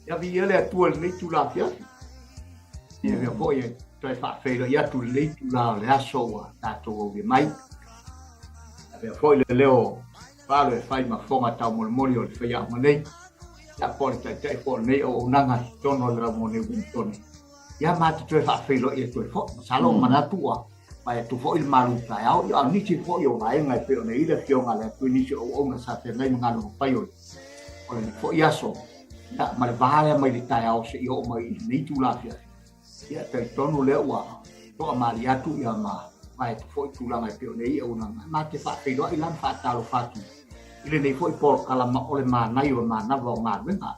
Ia viia le Atua i lenei itula afiafi. Ia mea foi e toe faafeiloai atu i lenei itula o le aso ua tatou aulia mai. Ia mea foi le leo falo e fai ma fofoga taumolimoli o le faiaoga nei. Ia po o le taitai foi o lenei auaunaga i totonu o le Laumone Ueletone. Ia ma te toe faafeiloai atu ai foi. Masalo ua manatu ua vae atu foi le malu taeao, ia a o nisi foi o vaega e pei ona i ai le Afioga a le Atua i nisi o auauna sa feagai ma galuega fai o lenei foi aso, ia, ma le va lea mai le taeao seia oo mai i lenei itula afiafi. Ia, e talitonu lea ua toamalie atu ia ma vae atu foi tulaga e pei ona i ai auaunaga. Ma te faafeiloai la ma faatalofa atu i lenei foi polokalama o le manaia o le manava o galuega.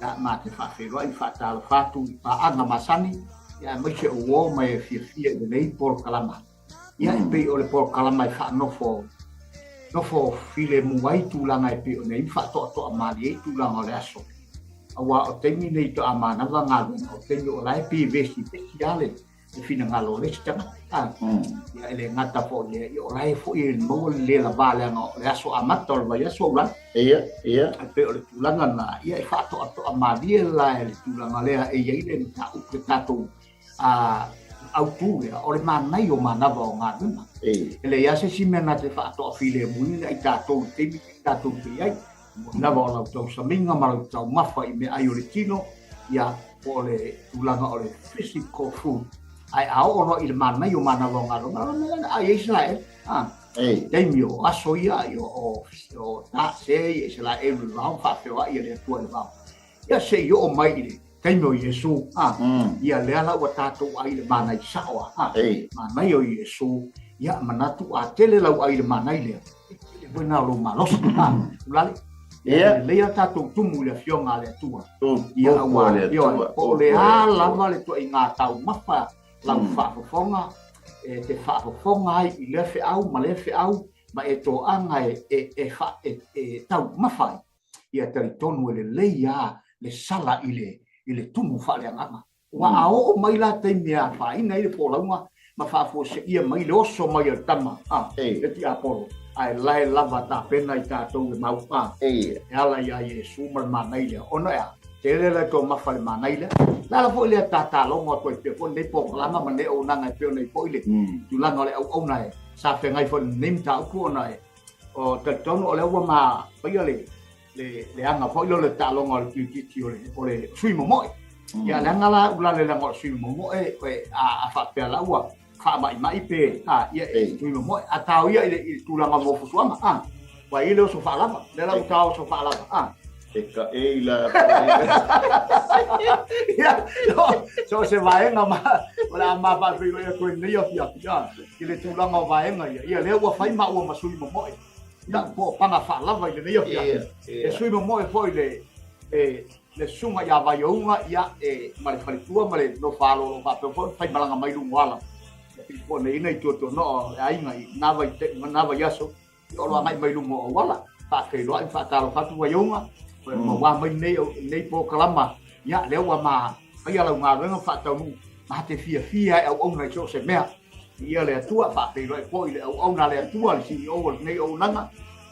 Ia, ma te faafeiloai ma faatalofa atu i paaga masani, ia, aemaise o uo ma e fiafia i lenei polokalama. Ia, e pei o le polokalama e faanofo nofo filemu ai tulaga e pei ona i ai ma faatoatoa malie ai tulaga o le aso. Aua o taimi nei toa manava galuega, o taimi o la e pevesivesi lava le le finagalo o le isi tagata. A, ia, e le gata foi i lea, ia, o la e foi e maua le le lava leaga o le aso amata o le vaiaso ua lalo. Ia, ia. E pei o le tulaga lena, ia, e faatoatoa malie la e le tulaga lea e i ai le mataupu le tatou autu lea, o le manaia o manava o galuega. E leai lava se isi mea na te faatoafilemuina i tatou i le taimi lenei tatou te i ai. Manava o lau tausamiga ma lau taumafa i meaai o le tino, ia, po o le tulaga o le physical food. Ae a oo loa i le manaia o manava o galuega, o le mea lea na ai ai Isaraelu, a, taimi o aso ia, o, o ta se i Isaraelu i le vao, faafeoai e le Atua i le vao. Ia se i oo mai i le taimi o Iesu, a, ia lea la ua tatou ai i le manai sao, a, manai o Iesu, ia manatu a tele lau ai i le manai lea, e tele foi na o lou malosi, a, ulale. Ia, lelei a tatou tumu i le afioga a le Atua. Ia, aua, ioe, po o le a lava le ituaiga taumafa lau faafofoga, e te faafofoga ai i lea feau ma lea feau, ma e toaga e taumafa ai. Ia talitonu e lelei lava le sala i le, i le tumu faaleagaga. Aua a oo mai la taimi e afaina ai le folauga ma faafuaseia mai le oso mai a le tama, a, le tiapolo, ae la e lava tapena i tatou e mau, a, e ala iā Iesu ma le manai lea. Ona e a? Tele la e taumafa le manai lea. Le ala foi lea tatalogo atu ai pea foi lenei polokalama ma lenei auaunaga e pei ona i ai foi le tulaga o le auauna e sa feagai foi i lenei mataupu ona e O talitonu o lea ua ma faia le le le aga foi lea o le taaloga o le kirikiti o le o le sui momoe. Ia leaga la ulale leaga o le sui momoe e a a faapea la ua faamaimai pe a ia e sui momoe a tao ia i le i le tulaga mo fusuaga a ua i le oso faalava lea la ua tao oso faalava a E ka e la Ia, so se vaega ma o le a ma faafeiloai atu ai lenei afiafi a i le tulaga o vaega ia. Ia lea ua fai maua ma sui momoe. Ia po o paga faalava i lenei afiafi. E sui momoe foi le le le susuga ia Vaiouga ia e ma le faletua ma le nofo-a-alo o lo o faapea foi ona faimalaga mai luga o ala. Ia pei foi ona i ai nai tuatuanoa o le aiga i na na vaiaso O lo agai mai luga o auala, faafeiloai ma faatalofa atu Vaiouga, ua mai lenei, lenei polokalama, ia, lea ua ma faia lau galuega ma faataunuu, ma te fiafia e auauna i so o se mea. Viia le Atua, faafeiloai foi i le auauna a le Atua, le CEO o lenei auaunaga,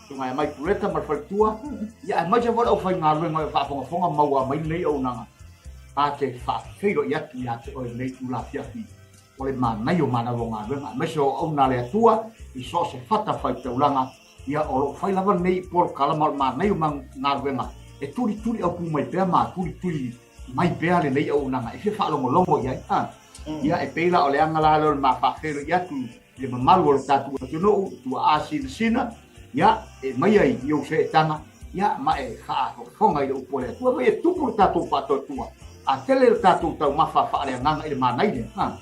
Susuga ia Mike Pureta ma le faletua, ia aemaise foi le aufaigaluega o faafogafoga maua mai lenei auaunaga, ma te faafeiloai atu ia te oe i lenei itula afiafi. O le manaia o manava o galuega, aemaise o auauna a le Atua i so o se fatafaitaulaga, ia o lo o fai lava lenei polokalama o le manaia o galuega e tulituli autu mai pea ma tulituli mai pea lenei auaunaga e fia faalogologo i ai. A, ia e pei la o le aga la lea o le ma faafeiloai atu i le mamalu o le tatou atunuu i tuaa sinasina, ia e aumai ai i ou seetaga, ia ma e faafofoga i le upu a le Atua, ma ia tupu le tatou faatuatua, a tele le tatou taumafa faaleagaga i le manaia, a,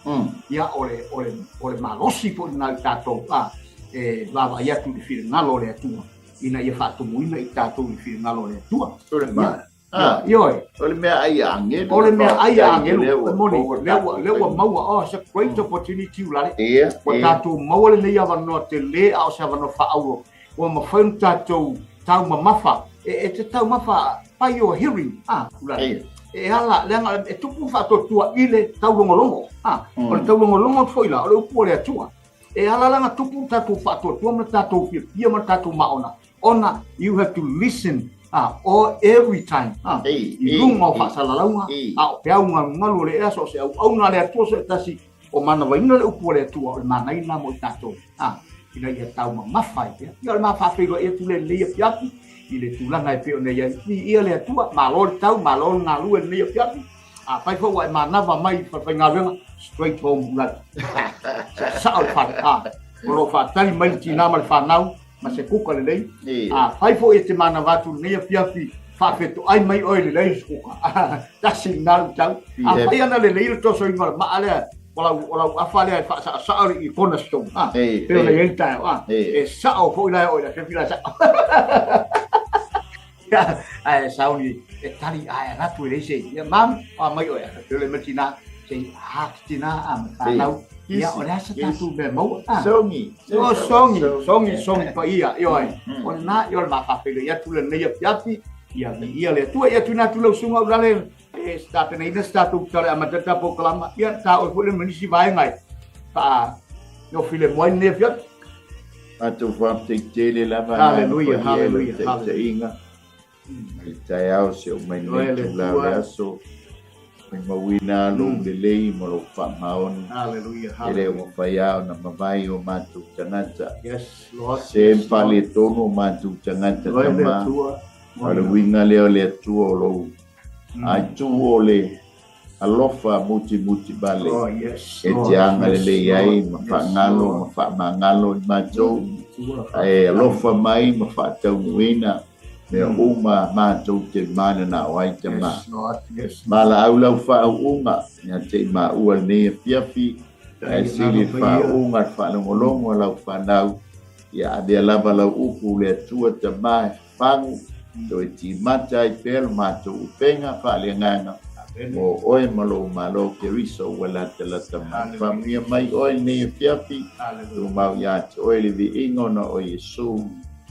ia o le, o le, o le malosi foi lena i tatou, a, e vaavaai atu i le finagalo o le Atua, ina ia faatumuina i tatou i le finagalo o le Atua. Ia, Ah, Ioe. O le mea ai a agelu. O le mea ai a agelu. E moni, lea ua, lea ua maua. Oh, it's a great opportunity ulale. Ia, Ua tatou maua lenei avanoa tele a o se avanoa faaauro. Ua mafai ona tatou taumamafa. E, e te taumafa by your hearing. Ah, ulale. E ala, leaga e tupu faatuatua i le taulogologo. Ah, o le taulogologo foi la, o le upu a le Atua. E ala la ona tupu le tatou faatuatua ma le tatou fiafia ma le tatou maona, ona you have to listen all every time i luga o faasalalauga, a o peau galugalu o le ea, so o se auauna a le Atua so e tasi o manavaina le upu a le Atua, o le manaia lena mo i tatou ina ia taumamafa ai pea. Ia o le ma faafeiloai atu lea i lenei afiafi i le tulaga e pei ona i ai. Viia le Atua, malo le tau, malo le galue i lenei afiafi. Afai foi ua e manava mai i falefaigaluega, straight home ulali. Sa'o le fale, o lo o faatali mai le tinā ma le fanau ma se kuka lelei. Afai foi e te manava atu i lenei afiafi, faafetoai mai oe i le leai o se kuka. Tasi lena luitau. Afai ana lelei le tosoina o le maa lea, o lau afa lea e faasaosao i cornerstone, pei ona i ai le taeao, e sao foi la e oo i le afiafi la e sao. Ae sauni e tali ae alatu e leai se ia mam o mai oe pe le matina se ha tina a ma whanau ia o le asa tatou mea maua songi o songi songi songi pa ia ioe o lena ia o le mafafeilo ia atu lenei afiafi ia viia le Atua ia tuuina atu lau susuga Ulalele e tapenaina se tatou tala e amata le tatou kalama ia ta oe foi le ma nisi vaega e faa no filemu ai lenei afiafi. Matou faafetai tele lava. Hallelujah, hallelujah, hallelujah. Mai le taeao se o mai nei tula o le aso. Molimauina lou lelei ma lou faamaoni. Hallelujah, E le o mafai lava ona mavae o matou tagata. Yes, Lord. Se faaletonu o matou tagata tama. O le uiga lea o le Atua o lou aitu o le alofa mutimuti vale. Oh, yes, E te agalelei ai ma faagalo ma faamagalo i matou, ae alofa mai ma faataunuuina mea uma matou te mananao ai tama. Valaau lau faauuga ia te i maua lenei afiafi, ae sili le faauuga le faalogologo a lau fanau, ia avea lava lau upu le Atua tama e fafagu, toe timata ai pea lo matou upega faaleagaga mo oe ma lou Malo Keriso ua latalata mai. Faamanuia mai oe lenei afiafi, tumau ia te oe le viiga ona o Iesu.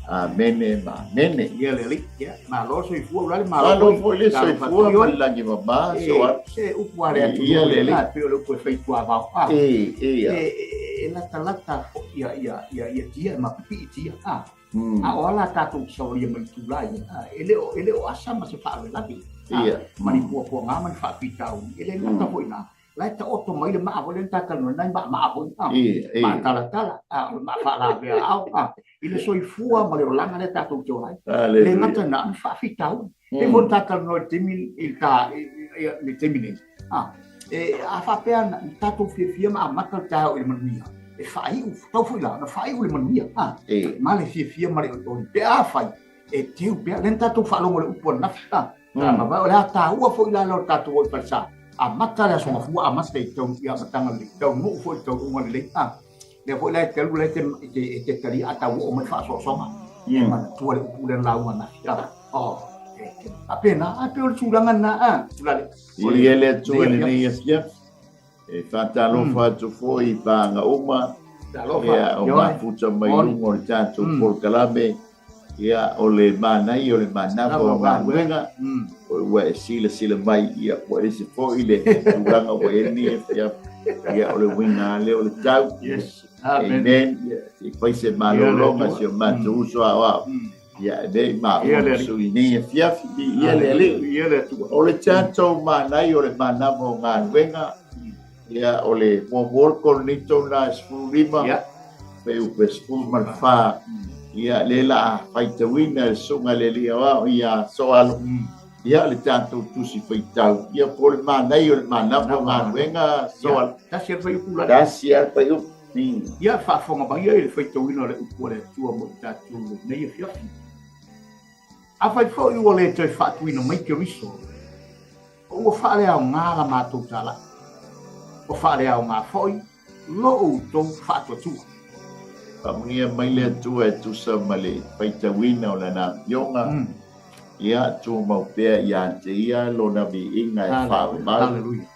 Amene ma amene. Ia le Alii, ia, malo le soifua, ua le malo. Malo foi le soifua ma le lagi mama, so a. Se upu a le atunuu, Ia le Alii. Pei o le upu e fai tuavao. E, e, ia. E latalata foi ia, ia, ia, ia tia, ma pipii tia. A o ala tatou saulia mai tula ia, e le o asa ma se faalavelave. Ia. Ma ni puapuaga ma ni faafitauli. E le gata foi i ina, la e taoto mai le maa foi lea na ta talanoa ai, nai maamaa foi, maa talatala, o le maa faalavea ao, i le soifua ma le olaga lea tatou te ola ai. E le gata i lena, o ni faafitauli. E pei foi ona ta talanoa i le taimi, i le taimi nei, e, a faapea na tatou fiafia ma amata le taeao i le manuia, e faaiu, tau foi la, na faaiu le manuia, ma le fiafia ma le oioi. Pe afai, e teu pea, lea na tatou faalogo i le upu ananafi, ma o le a taua foi la lea o le tatou o i falesa, amata le Aso Gafua, amata i tau, i amataga lelei, taunuu foi i le taunuuga lelei, lea foi la e talu la e te talia a tau oo mai faasoasoaga, e manatua le upu lea na lauga ananafi, oh, e faapena, a pei o le tulaga lena, Ulale. Viia le Atua i lenei afiafi. E faatalofa atu foi i paaga uma ia o mafuta mai luga o le tatou polokalame. Ia o le manaia o le manava o galuega ua e silasila mai ia ua ese foi le tulaga ua i ai lenei afiafi. Ia o le uiga lava lea o le tau. Yes. Amen. Ia se i fai se malologa si o matou uso aoao. Ia e vei maua ma sui nei afiafi, viia le Alii. Viia le Atua. O le tatou manaia o le manava o galuega, ia o le muamua o le Korinito lena e 15, Ia. fuaiupu e 14, ia lea la a faitauina e le Susuga i le Alii Aoao ia Soalo, ia le tatou tusi faitau, ia po o le manaia o le manava o galuega Soalo. Tasi lava le fuaiupu la. Tasi lava le fuaiupu. Ia faafofoga mai ia i le faitauina o le upu a le Atua mo i tatou i lenei afiafi. Afai foi ua le toe faatuina mai Keriso, ua faaleaoga la matou talai, ua faaleaoga foi lo outou faatuatua. Faamanuia mai le Atua e tusa ma le faitauina o Lana Afioga, ia tumau pea ia te Ia Lona viiga e faaumau. Haleluia.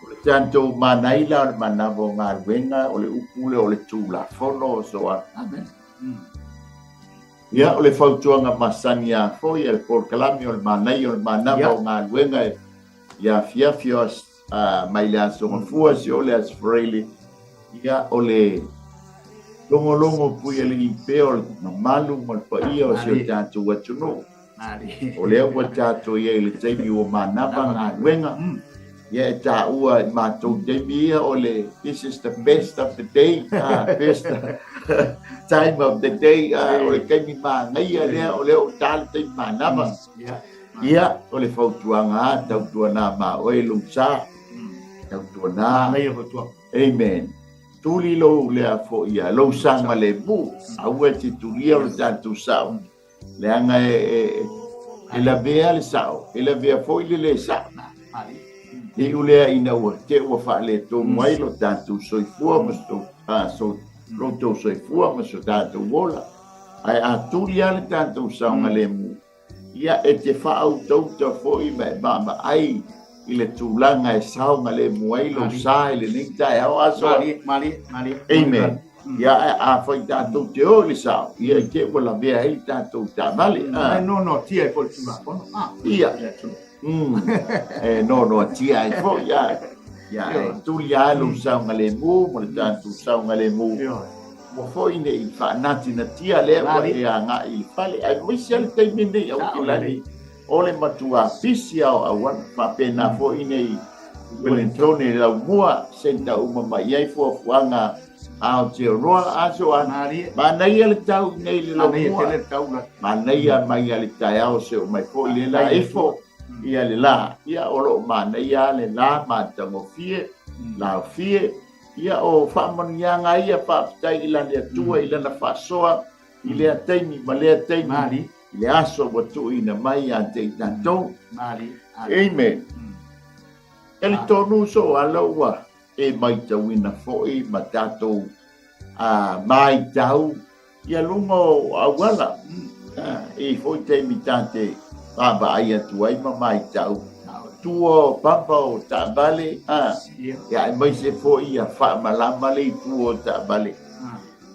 O le tatou manai la o le manava o galuega, o le upu lea o le Tulafono so a. Amen. Ia, o le fautuaga masani lava foi a le polokalame o le manaia o le manava o galuega i afiafi o mai le Aso Gafua seia oo i le Aso Faraile, ia, o le Logologo pui alii pea o le mamalu ma le paia o si o tatou atunuu. O lea ua tatou i ai i le taimi ua manava galuega. Ia e taua i matou taimi ia o le this is the best of the day, best time of the day, o le taimi manaia lea, o lea ua ta le taimi manava. Ia, o le fautuaga a tautuana ma oe lou sa. Tautuana. Amen. Tuli lou lea foi ia, lou saogalemu, aua e te tulia lo tatou sao, leaga e, e, e lavea le sao, e lavea foi le le sao. Iu lea ina ua te ua faaletonu ai lo tatou soifua ma so, a, so, lo tou soifua ma so tatou ola. Ae a tuli lava le tatou saogalemu, Ia, e te faautauta foi ma e vaavaai i le tulaga e saogalemu ai lou sa i lenei taeao aso. Malie, malie, malie. Amen. Ia, ae afai tatou te o i le sao, ia i te ua lavea ai le tatou taavale. E noanoatia ai foi le Tulafono. Ia. E noanoatia ai foi, a. Ia, e tuli lava lou saogalemu ma le tatou saogalemu. Ua foi ne i faanatinatia lea ua e agai i le fale, aemaise lava le taimi nei Aukilani, o le matua pisi lava o auala. Faapena foi nei Wellingtone i Laumua, senta uma mai ai fuafuaga a Aotearoa aso a manaia le tau i nei le Laumua, manaia mai a le taeao se oo mai foi le la ifo ia le la, ia o lo o manaia le la matagofie, laofie. Ia o faamanuiaga ia faafetai i lana Atua i lana faasoa i lea taimi ma lea taimi i le aso ua tuuina mai ia te i tatou. Amen. Talitonu so ala ua e maitauina foi ma tatou maitau ia luga o auala e i foi taimi ta te vaavaai atu ai ma maitau tua o papa o taavale ia aemaise foi ia faamalama le itu o taavale.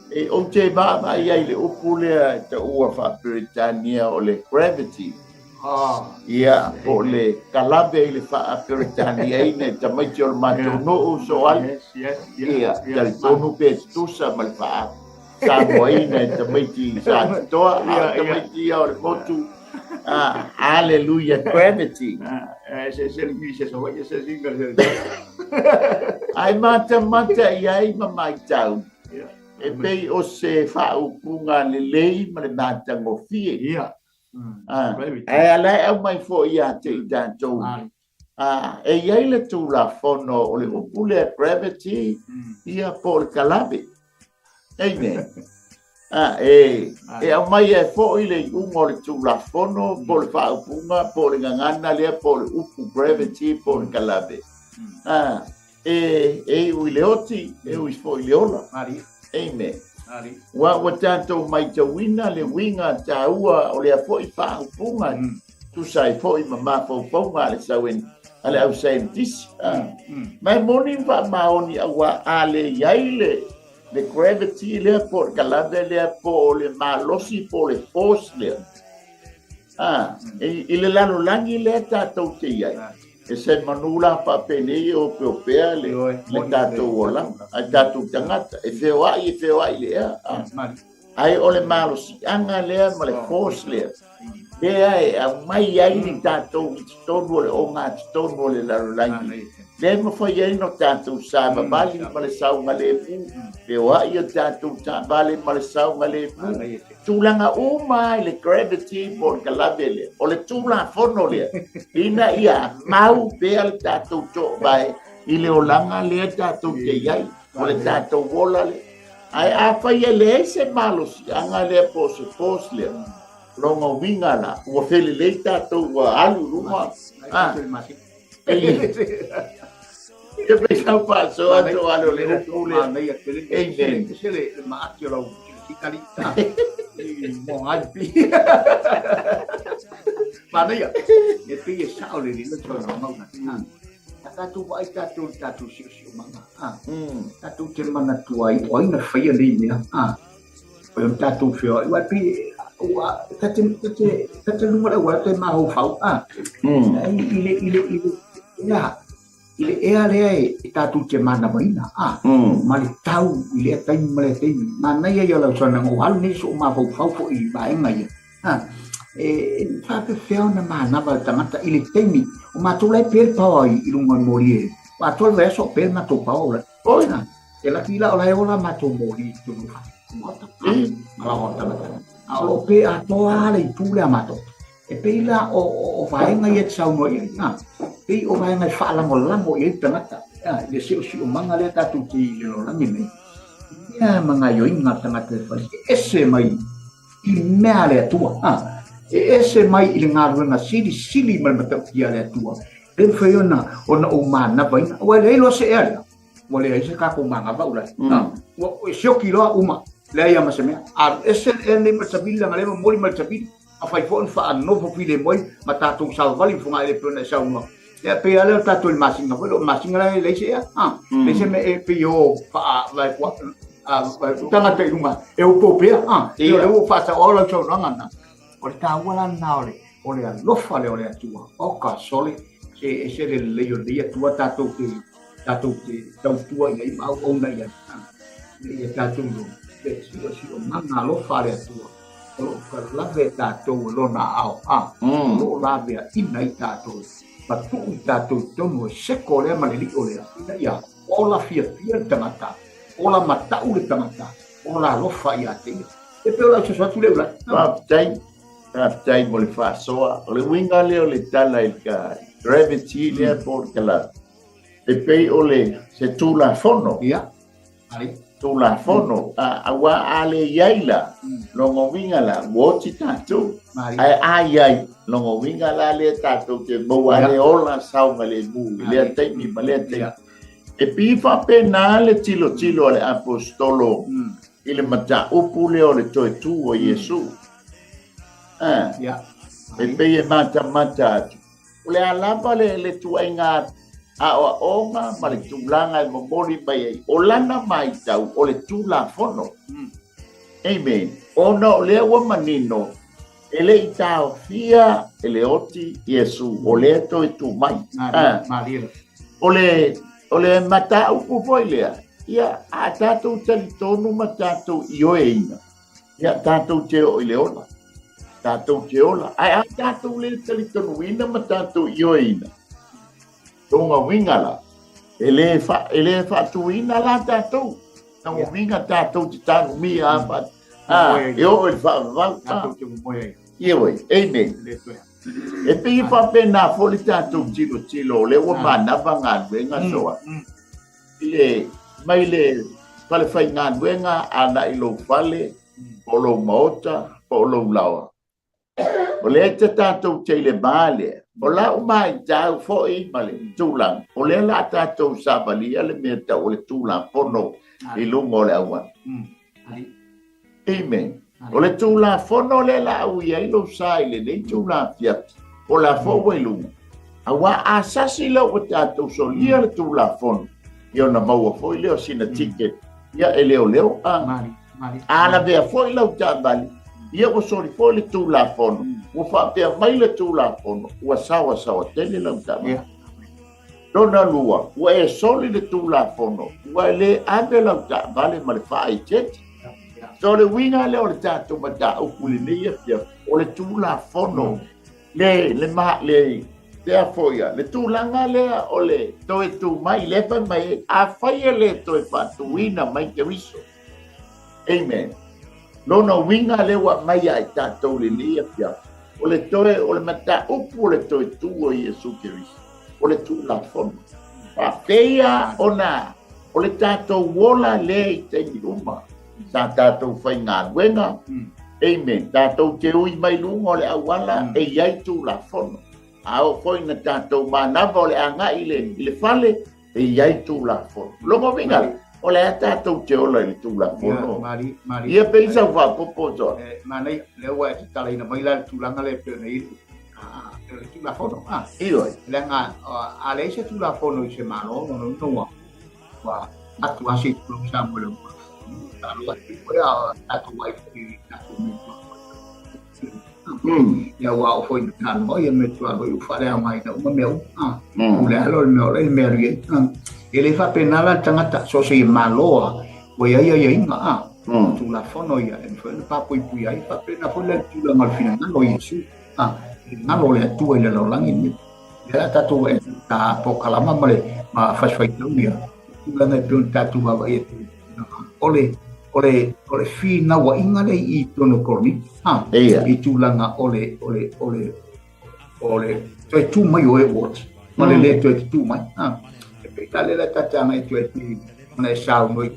E ou te vaavaai ai i le upu lea e taua faa-Peretania o le gravity. Ia, po o le kalave i le faa-Peretaniaina i tamaiti o le matou nuu, Soali. Ia, talitonu pe tutusa ma le faa-Samoaina i tamaiti i Satitoa, a o tamaiti ia o le motu. Hallelujah, gravity. Ae matamata i ai ma maitau, e pei o se faaupuga lelei ma le matagofie. Ia. Ae ala e aumai foi ia te i tatou. E i ai le Tulafono o le upu lea gravity, ia po o le kalave. Amen. E aumai ai foi le iuga o le Tulafono po o le faaupuga po o le gagana lea po o le upu gravity po o le kalave. E iu i le oti, e ui foi i le ola. Amen. Ua ua tatou maitauina le uiga taua o lea foi faaupuga, tusa ai foi ma mafaufauga a le sauen a le au saienitisi. Ma e moni ma faamaoni auā a le i ai le le gravity lea po o le kalave lea po o le malosi po o le force lea. I le lalolagi lea tatou te i ai, E se manu la faapenei e opeopea le, le tatou olaga, ai tatou tagata, e feoai, e feoai le ea. Ae o le malosiaga lea ma le force lea, lea e aumai ai le tatou i totonu o le ogatotonu o le lalolagi, lea e mafai ai ona tatou savavali ma le saogalemu, feoai o tatou taavale ma le saogalemu, tulaga uma i le gravity po o le kalave lea, o le Tulafono lea, ina ia mau pea le tatou toovae i le olaga lea tatou te i ai, o le tatou ola lea. Ae afai e leai se malosiaga lea po o se force lea, lona uiga la, ua felelei tatou ua alu i luma. E pei sau faasoa atu ale o le upu lea. Amen. Manaia, e pei e sao le lilo saunoaga. A tatou vaai tatou i le tatou siosiomaga, tatou te manatua ai o ai na faia nei mea. O le tatou feoai, aua e pei ua ta te ta te ta te luga o le auala te mafaufau, i le i le i le ia. I le ea lea e tatou te manavaina, a, ma le tau i lea taimi ma lea taimi. Manaia ia o lau saunoaga, ua alu nei sou mafaufau foi i vaega ia. A, e faapefea ona manava le tagata i le taimi, o matou la e pe le power i luga o le moli e, ua atoa le vaiaso o pe le matou power ula. Oi, e laki la o la e ola matou moli i totonu o maota, ma lava o tagata. A o lo o pe atoa le itu lea matou. E pei la o vaega ia e te saunoa i ai, a, pei o vaega e faalagolago i ai le tagata, a, i le siosiomaga lea tatou te i le lalolagi nei, i mea ma gaoioiga a le tagata e fai, e ese mai i mea a le Atua, a, e ese mai i le galuega silisili ma le matautia a le Atua, e mafai ona ou manavaina, aua e leai loa se ea lea, ua leai se tatou manava ulai. Ua sioki loa uma, leai lava ma se mea. Alu ese le ea lenei ma le savili, leaga lea e momoli mai le savili. Afai foi ona faanofo filemu ai ma tatou savavali i Fogaele e pei ona e saunoa. Ia, pei lava lea o tatou i le masina foi lea, o le masina la e leai se ea, a, leai se mea e pei o faa, vai, a, vai, tagata i luga e opo pea, a, pei o lea ua faasaoa lau saunoaga lena. O le taua la lena o le, o le alofa lea o le Atua. Oka sole, se ese le lelei o lenei Atua tatou te, tatou te tautua i ai ma auauna i ai. Ina ia tatou iloa le siosiomaga alofa a le Atua. O lo o kalave tatou e lona aao, a, o lo o laveaina ai tatou, ma tuu i tatou i totonu o le seko lea ma le lio lea, ina ia ola fiafia le tagata, ola matau le tagata, ola alofa ia te ia. E pei o lau soso atu lea ula. Faafetai, faafetai mo le faasoa. O le uiga lea o le tala i ka gravity lea po o le kalave, e pei o le se tulafono. Ia. Tulafono, auā a le i ai la, lona uiga la, ua oti tatou. Ae a i ai, lona uiga la lea tatou te maua ai le ola saogalemu i lea taimi ma lea taimi. E pei faapena le tilotilo a le Aposetolo i le mataupu lea o le toe tu o Iesu. E pei e matamata atu. O le a lava le tuaiga aoaoga ma le tulaga e momoli mai ai, o lana matau o le Tulafono. Amen. Ona o lea ua manino, e le i taofia e le oti Iesu, o lea toe tu mai. O le, o le mataupu foi lea, ia, a tatou talitonu ma tatou ioeina, Ia, tatou te oo i le ola. Tatou te ola. Ae a tatou le talitonuina ma tatou ioeina, lona uiga la, e le, fa, e le faatuina la tatou. Lona yeah. uiga tatou te tanumia a fa, a, e oo i le faavavau. Tatou te momoe ai. Ia wei, amen. E pei e faapena foi le tatou tilotilo, o lea ua manava galuega soa. I le, mai le fale faigaluega agai i lou fale, po o lou maota, po o lou laoa. O lea te tatou te i le va lea. O lau matau foi ma le tulaga, o lea la tatou savalia le mea tau o le Tulafono i luga o le auala. Amen. O le Tulafono lea la a ui ai lou sa i lenei itula afiafi, o la foi ua i luga. Aua a sasi la ua tatou solia le Tulafono, ia ona maua foi lea o sina ticket, ia e leoleo a. A lavea foi lau taavale, ia ua soli foi le Tulafono, ua faapea mai le Tulafono, ua saoasaoa tele lau taavale. Lona lua, ua e soli le Tulafono, ua e le ave lau taavale ma le faaeteete. So o le uiga lea o le tatou mataupu i lenei afiafi, o le Tulafono, le, le, ma, le, lea foi ia, le tulaga lea o le toe tu mai, lea fai mai ai, afai e le toe faatuina mai Keriso. Amen. Lona uiga lea ua aumai ia i tatou i lenei afiafi, o le toe, o le mataupu o le toe tu o Iesu Keriso, o le Tulafono. Faapea ona o le tatou ola lea i taimi uma, sa tatou faigaluega, amen, tatou te ui mai luga o le auala e i ai Tulafono. A oo foi ina tatou manava o le agai i le fale, e i ai Tulafono. Lona uiga, o le a tatou te ola i le Tulafono. Ia pei sau faaopoopo toa. Manaia, lea ua e tatalaina mai la le tulaga lea e pei ona i ai le Tulafono. Ioe. Leaga a leai se Tulafono i se Malo, lona uiga ua ua atu lava se i tulou Samoa i le ua alo atu foi a tatou ai foi i tatou mea. Ia ua oo foi i taloa ia me tualo i faaleaogaina uma mea uma. O le alo o le mea o le mea alu i ai. E le faapena la le tagata, so o se Malo lava, ua i ai aiaiga, a, Tulafono ia e mafai ona papuipui ai, faapena foi la le tulaga o le finagalo o Iesu, a, finagalo o le Atua i le lalolagi lenei. Lea la tatou vaai atu i ta polokalama ma le ma fasifaitau ia, tulaga e pei ona tatou vaavaai atu o le o le o le finauaiga lea i totonu o Korinito, a, i tulaga o le o le o le o le toe tu mai o e ua oti ma le lē toe tutū mai. A, e pei la lea la ta te agai atu ai pei ona e saunoa i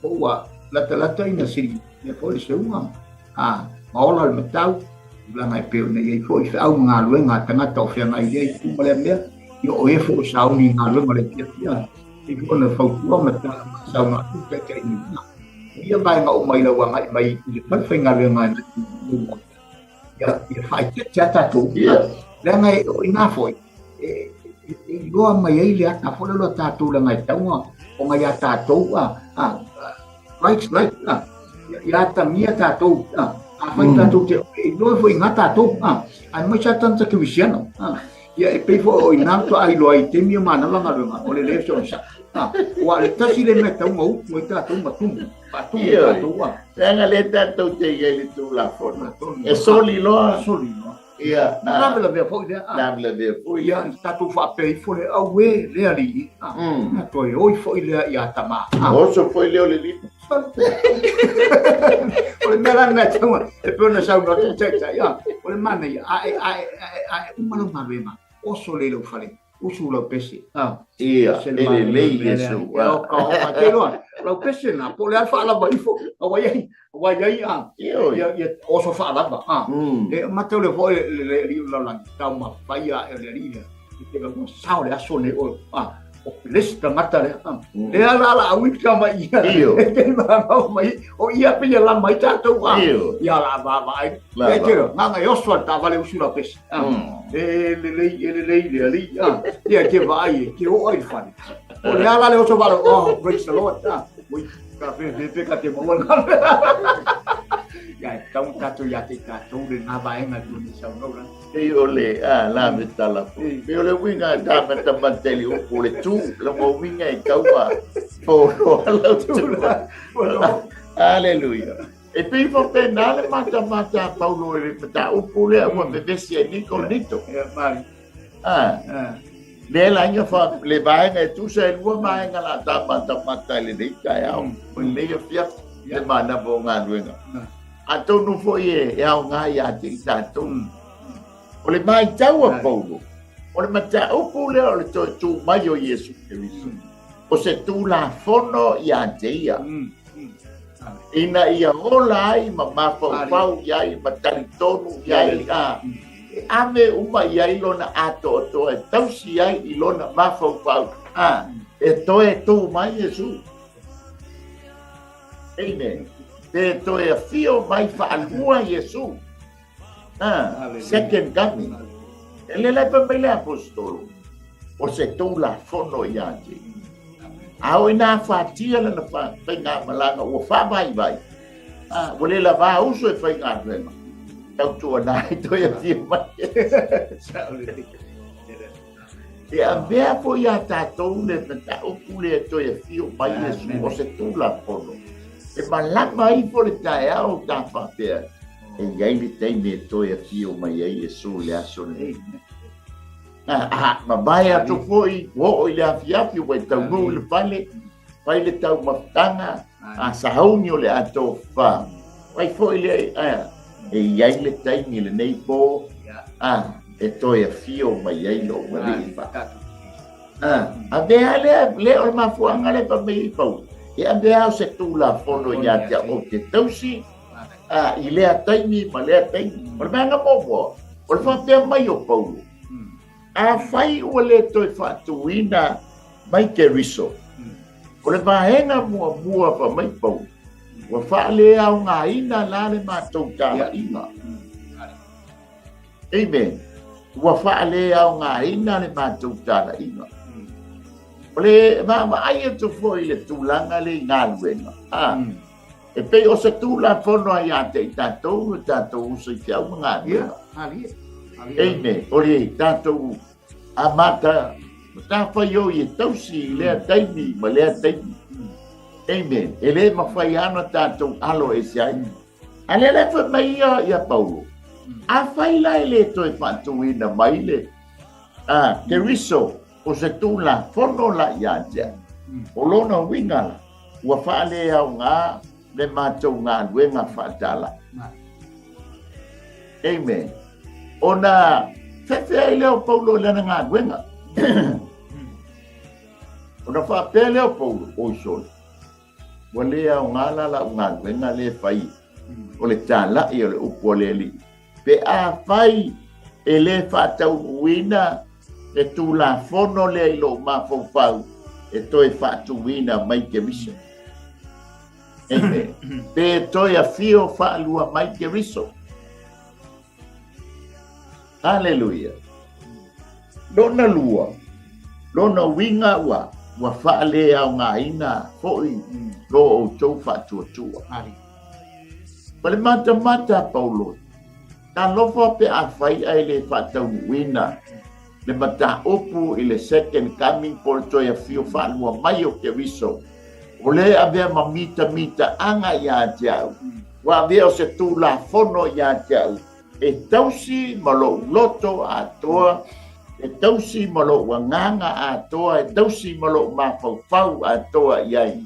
po ua latalata ina sili mea foi le seuga, a, ma ola le matau, tulaga e pei ona i ai foi feau ma galuega a tagata o feagai i lea itu ma lea mea, ia o e foi o sauni i galuega o le afiafi, a pei foi ona fautua ma saunoa atu le Taitai nei. Ia vaega uma i lau agai mai i le falefaigaluega ia, ia faaeteete a tatou. Leaga e, o ina foi, e iloa mai ai le ata foi lea o tatou leaga e tatau ona ia tatou a, a, right, right, a, ia atagia tatou, a, afai tatou te, e iloa foi ngā tatou, a, aemaise a tagata kerisiano, a, ia e pei foi o ina faatoa iloa ai i taimi o manava galuega, o le le o se onosai, a, aua o le tasi lea mea e tatau ona utu ai tatou ma tumu, faatumu tatou, a. Leaga lea tatou te i ai i le Tulafono, e soli loa, soli loa. Ia, na lavelavea foi lea. Lavelavea foi. Ia, na tatou faapea ifo lea, auē, le alii, na toe oi foi lea ia tama. Oso foi lea o le lima. O le mea la lena e tatau ona, e pei ona saunoa atu le Taitai, o le manaia, a e, a e, a e uma lau galuega, oso lea i lou fale, usu lau pese. Ia, e lelei Iesu. Te iloa, lau pese na, po o le a le faalava ifo, aua i ai, aua i ai, a, ia, ia oso faalava. A, e matau lea foi le alii o le lalolagi, taumafai ae o le alii lea, i te ua sao le aso nei oe, a, o le isi tagata lea, a, lea la la aui ka mai ia, e te mamao mai, o ia pe ia lama ai tatou, a, ia la vaavaai. E te iloa, na ona e oso lava i le taavale usu lau pese. E lelei, e lelei le alii, a, ia te vaai e te oo ai i le fale. O le a la le oso vale, oh, praise the Lord, a, ui, ka fe fe pe ka te maua le Ia, e tatau ona tatou ia te i tatou lena vaega e pei ona e saunoa la. Pei o le, a, la me tala foi. Pei o le uiga e tāmatamata i le upu o le tū, lona uiga e tau ma poloa lau tū. Aleluia. E pei faapena le matamata a Paulo i le mataupu lea ua vevesi ai nei Korinito. Ah. Lea la ia fa le vaega e tusa e lua vaega la ta matamata i lenei taeao, o lenei afiafi, le manava o galuega. Atonu foi e aoga ia te i tatou. O le matau a Paulo, o le mataupu lea o le toe tu mai o Iesu Keriso, o se Tulafono ia te ia, ina ia ola ai ma mafaufau i ai ma talitonu i ai, a, e ave uma i ai lona atoatoa e tausi ai i lona mafaufau, a, e toe tu mai Iesu. Amen. Pe toe afio mai faalua Iesu. Ah, second coming. E le lai fai mai le apostolo, o se Tulafono ia te ia. A o ina afatia lana faigamalaga ua faavaivai, ah, ua le lavā uso e faigaluega, tautuana ai toe afio mai. E avea foi iā tatou le mataupu lea e toe afio mai Iesu o se Tulafono, e malama ifo le taeao ta faapea, e i ai le taimi e toe afio mai ai Iesu i le aso lenei. A mavae atu foi, ua oo i le afiafi ua e taunuu i le fale, fai le taumafataga, a sauni o le a tofafa, fai foi le, e i ai le taimi i lenei po, a, e toe afio mai ai lou Alii fa. A, avea lea, lea o le mafuaaga lea fai mai ai Paulo, e avea o se Tulafono ia te au ou te tausi, a, i lea taimi ma lea taimi. O le vaega muamua, o le faapea mai o Paulo, Afai ua le toe faatuina mai Keriso, o le vaega muamua fai mai Paulo, ua faaleaogaina la le matou talaiga. Amen. Ua faaleaogaina le matou talaiga. O le vaavaai atu foi i le tulaga lea i galuega. E pei o se Tulafono a ia te i tatou le tatou uso i feau ma galuega. Amen. O le tatou amata matafaioi e tausi i lea taimi ma lea taimi. Amen. E le mafai lava ona tatou alo ese ai. A lea la e fai mai ia ia Paulo, afai la e le toe faatuina mai le Keriso o se Tulafono la ia te au, o lona uiga la, ua faaleaoga le matou galuega faatalai. Amen. Ona fefe ai lea o Paulo i lana galuega. Ona faapea lea o Paulo, oi sole, ua le aoga la lau galuega lea e fai, o le talai o le upu a le Alii. Pe afai e le faataunuuina le Tulafono lea i lou mafaufau, e toe faatuina mai Keriso. Amen. Pe toe afio faalua mai Keriso. Haleluia. Lona lua, lona uiga ua, ua faaleaogaina foi lo outou faatuatua. Ma le matamata a Paulo, talofa pe afai ae le faataunuuina le mataupu i le second coming po o le toe afio faalua mai o Keriso, o lea e avea ma mitamitaaga ia te au, ua avea o se tulafono ia te au, e tausi ma lou loto atoa, e tausi ma lou agaga atoa, e tausi ma lou mafaufau atoa i ai.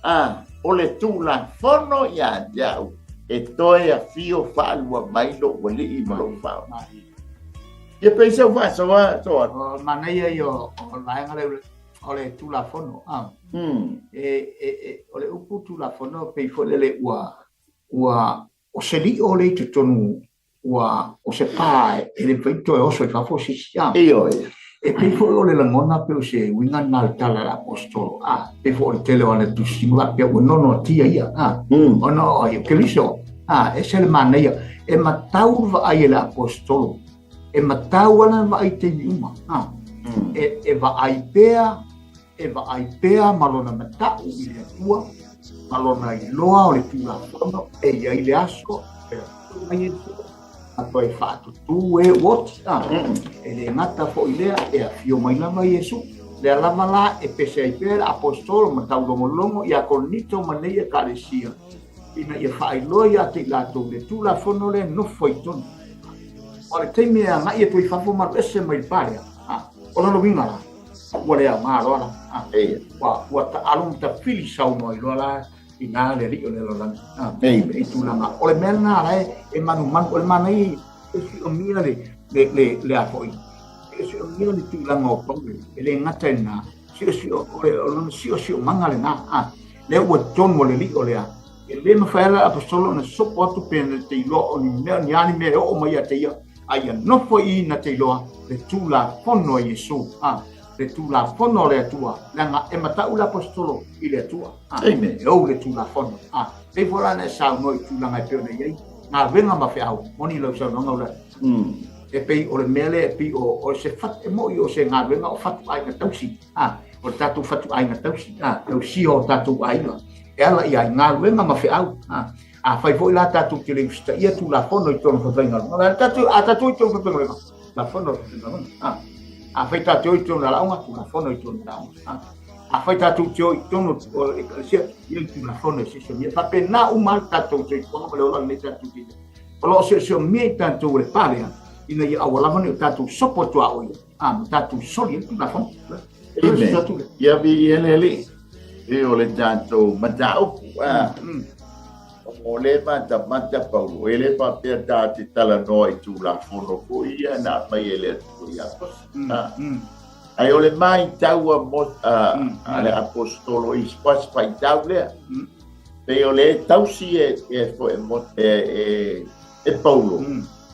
A, o le Tulafono ia te au, e toe afio faalua mai lou alii ma lou fao. Ia pei sau faasoa, soa. O manaia ia o le vaega lea o le Tulafono. A. E, o le upu Tulafono pei foi lele ua o se lio lea i totonu ua o se pa e le mafai ona toe oso i fafo se isi a. Ioe. E pei foi o le lagona pei o se uiga lena o le tala a le aposetolo a, pei foi o le tele o ana tusi ma faapea ua nonoatia ia a, ona o ai o Keriso a, ese le manaia e matau le vaai e le aposetolo, e matau lava lana vaai i taimi uma a, e vaai pea E vaai pea ma lona matau i le Atua, ma lona iloa o le Tulafono e i ai le aso e afio mai ai Iesu, ma toe faatutū e ua oti. A, e le gata foi lea, e afio mai lava Iesu. Lea lava la e pese ai pea le Aposetolo ma taulogologo ia Korinito ma nei Ekalesia, ina ia faailoa ia te i latou le Tulafono lea e nofo i totonu. O le taimi e agai atu ai fafo ma alu ese mai le pa lea, a, o lona uiga la, Ua le aoga loa la. Eia. Ua taalo ma tafili saunoa ai loa la i na le alii o le lalolagi. I tulaga. O le mea lena la e manumanu, o le manaia e siomia le, le, le, le a foi. E siomia le tulaga o Paulo, e le gata i lena, siosio, o le, o lona siosiomaga lena. Lea ua tonu o le alii o lea. E le mafai lava le aposetolo ona sopo atu pe na te iloa o ni mea, ni a ni mea e oo mai ia te ia, a ia nofo i i na te iloa le Tulafono a Iesu, a, le Tulafono a le Atua, leaga e matau le aposetolo i le Atua, a, Amen. e ou le Tulafono, a. Pei foi la ona e saunoa i tulaga e pei ona i ai galuega ma feau, moni lau saunoaga ula, e pei o le mea lea e pei o, o se fat, e moi o se galuega o fatuaiga tausi, a, o le tatou fatuaiga tausi, a, tausia o tatou aiga, e ala i ai galuega ma feau, a. Afai foi la tatou te le usitaia Tulafono i totonu o falefaigaluega, a tatou, a tatou i totonu o falefaigaluega, Tulafono o falefaigaluega, a. Afai tatou i totonu o alaoga, Tulafono i totonu o alaoga, a. Afai tatou te o i totonu o ekalesia, ia i Tulafono e siosiomia. E faapena uma lava le tatou soifuaga ma le ola lenei tatou te i ai. O lo o siosiomia i tatou e le pa lea, ina ia aua lava ne i o tatou sopo tuaoi, a, ma tatou soli ai le Tulafono. Amen. Ia viia le Alii. E o le tatou mataupu, a. O le matamata Paulo, e le faapea ta te talanoa i Tulafono foi ia na aumai e le Atua ia Mose. Ae o le maitau a Mose, a le Aposetolo i se faitau lea, pei o le tausi e, e, e, e, e Paulo,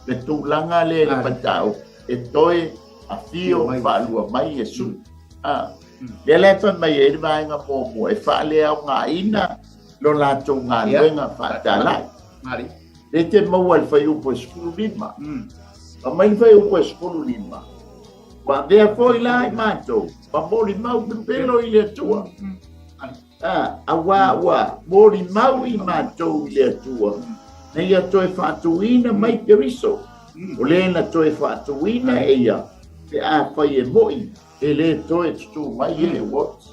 le tulaga lea i le mataupu, e toe afio faalua mai Iesu. A, lea la e fai mai ai le vaega muamua, e faaleaogaina lo latou galuega faatalai. Lea e te maua i le fuaiupu e 15. Aumai le fuaiupu e 15. Ua avea foi la i matou ma molimau pepelo i le Atua. Auā ua molimau i matou i le Atua, na ia toe faatuina mai Keriso, o le na toe faatuina e ia, pe afai e moʻi, e lē toe tutū mai e ua oti.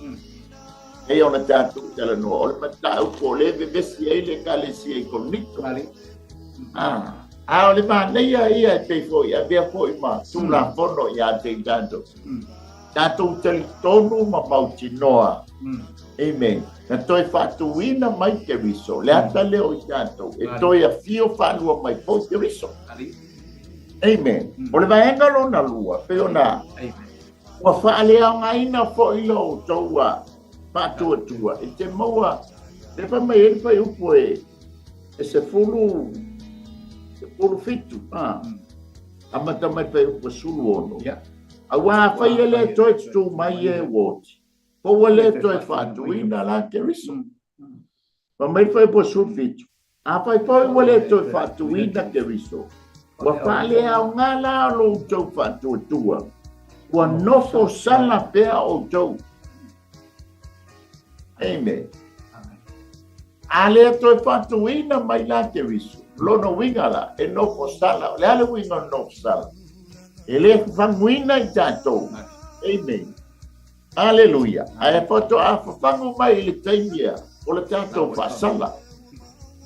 Pei ona tatou talanoa, o le mataupu o lea e vevesi ai le Ekalesia i Korinito. A o le manaia ia e pei foi, avea foi ma Tulafono ia te i tatou. Tatou talitonu ma mautinoa. Amen. Na toe faatuina mai Keriso, le ata lea o i tatou, e toe afio faalua mai foi Keriso. Amen. O le vaega lona lua, pei ona ua faaleaogaina foi lo outou faatuatua i te maua, le fai mai ai le fuaiupu e 17, amata mai fuaiupu 16. Auā afai e lē toe tutū mai e ua oti, po ua lē toe faatuina la Keriso. Fai mai le fuaiupu 17, Afai foi ua lē toe faatuina Keriso, ua faaleaoga la lo outou faatuatua, ua nofo sala pea outou. Amen. A lē toe faatuina mai la Keriso, lona uiga la, e nofo sala. O le a le uiga o le nofo sala? E lē fafaguina i tatou. Amen. Aleluia. Ae faatoa fafagu mai i le taimi ea o le tatou faasala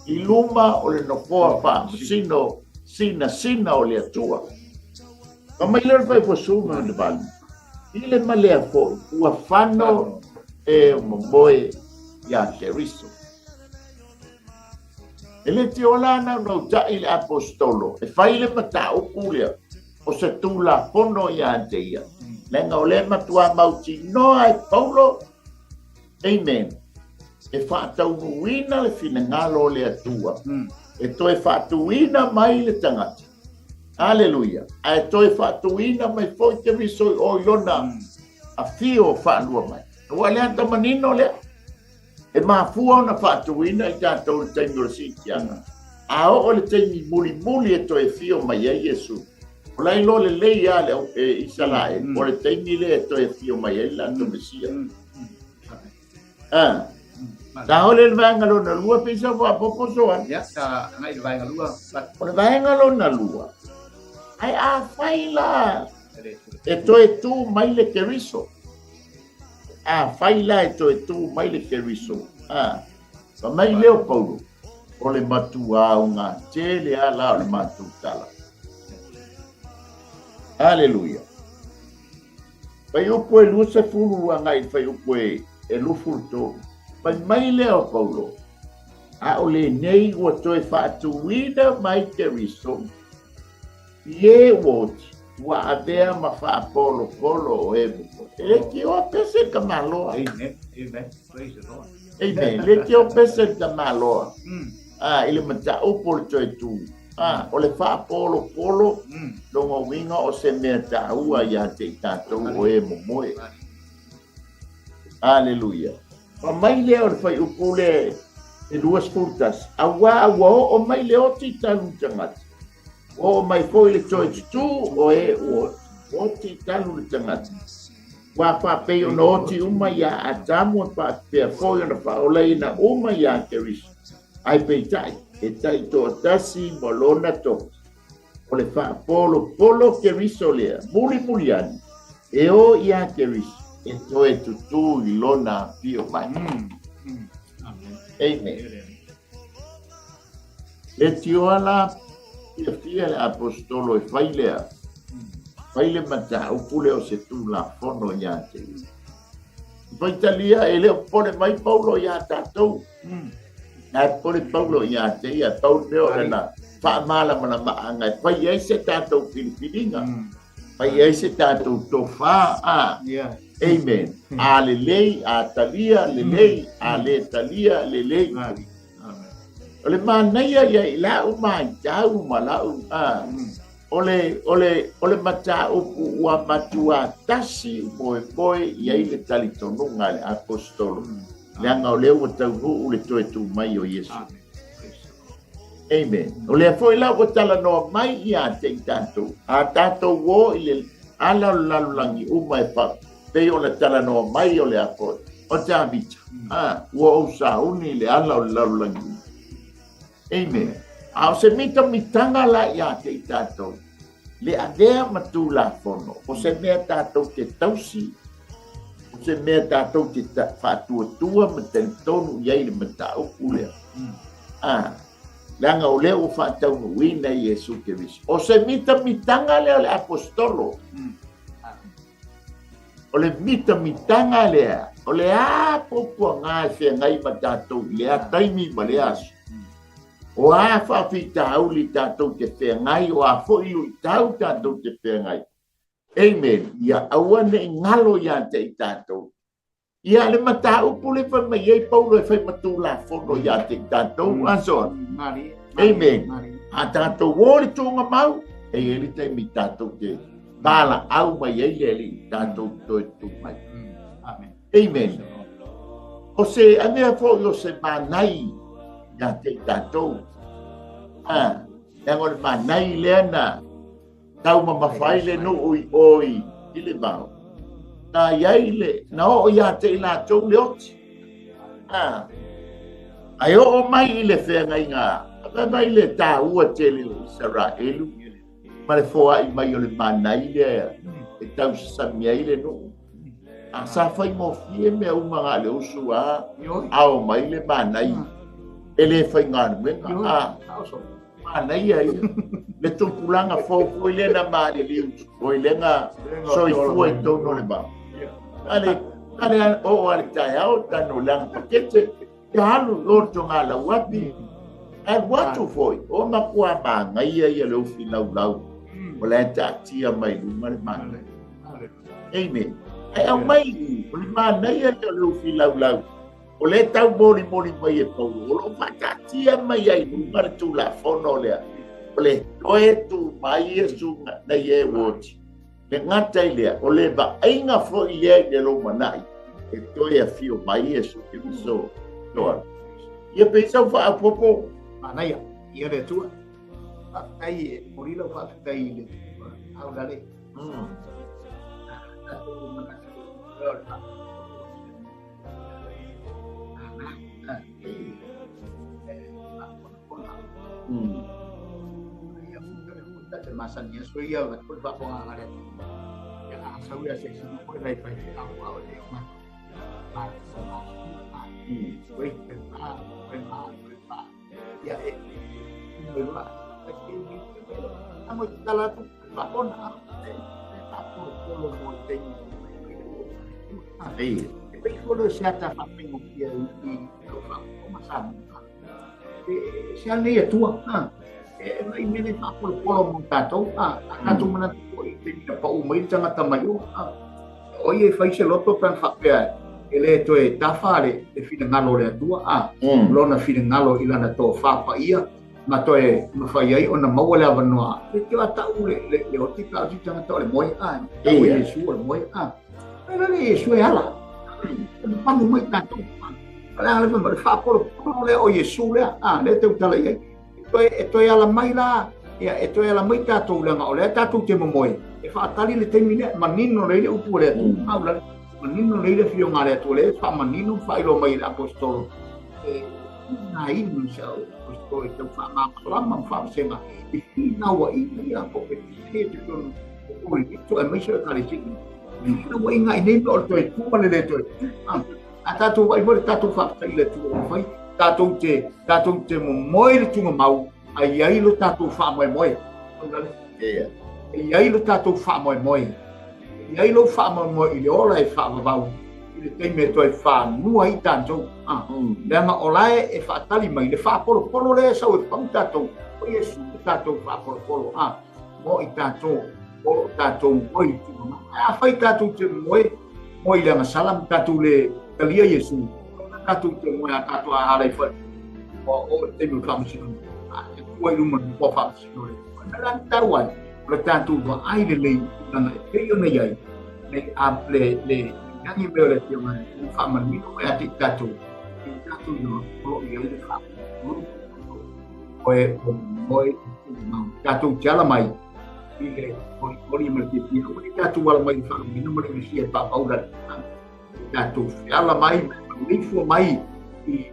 i luma o le nofoa faamasino sinasina o le Atua. Fai mai lea o le fuaiupu 18, I le ma lea foi ua fano e momoe iā Keriso. E le te ola ana ona utaʻi le aposetolo e fai le mataupu lea o se Tulafono iā te ia, leaga o lea e matuā mautinoa e Paulo, amen, e faataunuuina le finagalo o le Atua, e toe faatuina mai le tagata. Aleluia! Ae toe faatuina mai foi Keriso i o i lona afio faalua mai. Ua le ata manino lea. E mafua ona faatuina i tatou i le taimi o le siitiaga. A oo i le taimi mulimuli e toe afio mai ai Iesu, o la e iloa lelei lava le au e Isaraelu, o le taimi lea e toe afio mai ai le latou Mesia. A, sa ole le vaega lona lua, pei sa faaopoopo Soane. Ia, sa agai i le vaega lua. O le vaega lona lua, ae afai la e toe tu mai le Keriso, Afai la e toe tu mai le Keriso, a, fai mai lea o Paulo, o le matuā auga tele a la o le matou tala. Aleluia. Fuaiupu e 20 agai i le fuaiupu e 23. Fai mai lea o Paulo, a o lenei ua toe faatuina mai Keriso, I e ua oti, ua avea ma faapolopolo o e momoe. E le tioa pese le tamaloa. Amen. Amen. Praise the Lord. Amen. Le tioa pese le tamaloa. Ah, i le mataupu o le toe tu. Ah, o le faapolopolo, lona uiga o se mea taua ia te i tatou o e momoe. Aleluia. Fai mai lea o le fuaiupu lea e 21, auā ua oo mai le oti i talu tagata. Oo mai foi le toe tutū o e ua oti talu le tagata. Ua faapei ona oti uma iā Atamu e faapea foi ona faaolaina uma iā Keriso. Ae peitai, e taitoatasi ma lona tofi. O le faapolopolo Keriso lea, mulimuli ane, e o iā Keriso e toe tutū i lona afio mai. Amen. Le tioa la fiafia le aposetolo e fai lea, fai le mataupu lea o se Tulafono ia te ia. Faitalia e le o popole mai Paulo iā tatou. Ae popole Paulo ia te ia, pau le mea o lana faamalamalamaga e fai ai se tatou filifiliga, fai ai se tatou tofā. Amen. A lelei, a talia, lelei, a lē talia, lelei. O le manaia ia i lau matau ma lau a o le o le o le mataupu ua matua tasi moemoe i ai le talitonuga a le aposetolo, leaga o lea ua taunuu le toe tu mai o Iesu. Amen. O lea foi la ua talanoa mai ia te i tatou, a tatou o i le ala o le lalolagi uma e pei ona talanoa mai o le a foi. O Tavita, a, ua ou sauni i le ala o le lalolagi uma. Amen. A o se mitamitaga la ia te i tatou, le avea ma Tulafono, o se mea tatou te tausi, o se mea tatou te faatuatua ma talitonu i ai le mataupu lea. A, leaga o lea ua faataunuuina Iesu Keriso. O se mitamitaga lea o le Aposetolo. O le mitamitaga lea, o le a puapuaga e feagai ma tatou i lea taimi ma lea aso. O a faafitauli tatou te feagai, o a foi luitau tatou te feagai. Amen. Ia aua ne i galo ia te i tatou. Ia le mataupu le fai mai ai Paulo e fai ma Tulafono ia te i tatou, aso. Amen. A tatou o le tuugamau, e i ai le taimi tatou te valaau mai ai le Alii tatou toe tu mai. Amen. Amen. O se avea foi o se manai ia te i tatou. A, leaga o le manai lea na taumamafa ai le nuu i o i le vao. Na i ai le, na oo ia te i latou le oti. A, ae oo mai i le feagaiga, fai mai le taua tele o Isaraelu ma le foai mai o le manai lea e tausasami ai le nuu. A sa faigofie mea uma na le usu a ao mai le manai e le faigaluega. A, Manaia ia. Le tupulaga fou foi lea na maliliu oi lea na soifua i totonu o le vao. Ale, ale oo a le taeao tano leaga pakete, ia alu i o le togālauapi. Ae alu atu foi, o matua manaia ia le ufi laulau o la e taatia mai luma le manaia. Amen. Ae aumai i, o le manaia ia o le ufi laulau. O lea e taumolimoli mai e Paulo, o lo o faataatia mai ai i luga le Tulafono lea, o le toe tu mai Iesu nei e ua oti. Le gata i lea, o le vaaiga foi lea i le lumanai, e toe afio mai Iesu Keriso. Toa. Ia pei sau faaopoopo. Manaia, ia le Atua. Faafetai e momoli lau faafetai i le Atua. Aulale. Tatou manatu, o le faafetai. E pei foi o se ata faafaigofie i lau faafofoga Samoa. E se a nei Atua, ha? E mai mea le faapolopolo mo tatou, ha? A tatou manatu foi i taimi na pau mai le tagata mai o, ha? O ia e fai se loto pe ana faapea e le toe tafa le finagalo o le Atua, ha? Lona finagalo i lana tofa paia, ma toe mafai ai ona maua le avanoa. E te tau le, le, le oti pe a o se tagata o le moe, ha? Tau e Iesu o le moe, ha? E le Iesu e ala. E panu mai tatou. O le a le le faapolopolo lea o Iesu lea, a, lea e tautala i ai. E toe ala mai la, ia, e toe ala mai tatou leaga o lea tatou te momoe, e faatali le taimi lea, manino lelei le upu a le Atua, aulale, manino lelei le afioga a le Atua, lea e faamanino ma faailoa mai e le Aposetolo. E nā inu se Aposetolo e tau faamalamalama ma faavasega i finauaiga ia po o pe te tonu o Korinito aemaise o Ekalesia. Finauaiga i nei mea o le toe tu ma le le toe tu. A tatou vaai foi le tatou faafetai i le Atua ua fai, tatou te, tatou te momoe i le tugamau, a i ai lo tatou faamoemoe. Yeah. E i ai lo tatou faamoemoe. E i ai lou faamoemoe i le ola e faavavau i le taimi e toe fanua ai tatou. Ah, leaga o la e faatali mai le faapolopolo lea e sau e pau tatou, o Iesu le tatou faapolopolo. Ah, mo i tatou, o lo o tatou moe i le tugamau. Ae afai tatou te moe, moe i le agasala ma tatou le talia Iesu, tatou te moe a tatou a ala i fale, o o le taimi o le faamasinoga, e tua i luma o le nofoa faamasino le Atua. O le mea la e tatau ai, o le tatou vaai lelei i tulaga e pei ona i ai, le a le le lagi mai o le Afioga i le faamanino mai ia te i tatou, i tatou iloa o lo o i ai le faamoemoe oe o moe i tumau. Tatou te ala mai i le olikoli ma le fiafia, aua ne i tatou ala mai i le faalagiga ma le fiafia e papaula le tulaga. tatou feala mai ma mai i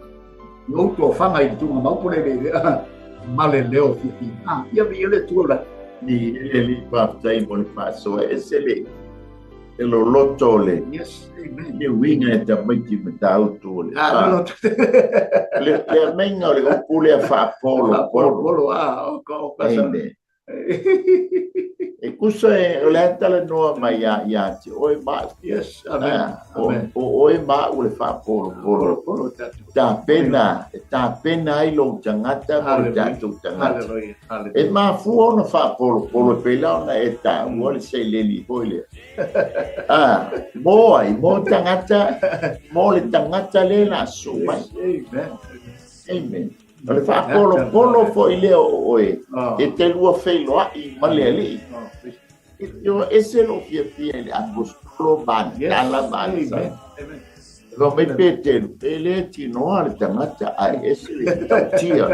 ou tofaga i le tuugamau po le le ma le leo fiafia. Ah, ia viia le Atua la. I le Alii faafetai mo le faasoa e ese le le loloto o le Yes, amen. le uiga e tamaiti Matautu o le Ah, loloto. Le le aumaiga o le upu lea faapolopolo. Polopolo, ah, o ka o ka sa. Amen. E kusa e o le a talanoa mai ia ia te oe ma au. Yes, amen. Ah, o Amen. o oe ma au le faapolopolo. Polopolo tatou. Tapena, e tapena ai lou tagata mo le Hallelujah. tatou tagata. Hallelujah. E Hallelujah. mafua ona faapolopolo e pei la ona e taua le seleni foi lea. Ah, mo ai, mo tagata, mo le tagata le la su mai. Yes, amen. Amen. O le faapolopolo foi lea o oe, Oh, e te lua feiloai ma le Alii. oh, praise- E te o ese lou fiafia i le apostolo ma Yes, tala ma amen. le Amen. Fai mai Peteru, e le tinoa le tagata ae ese le tautia.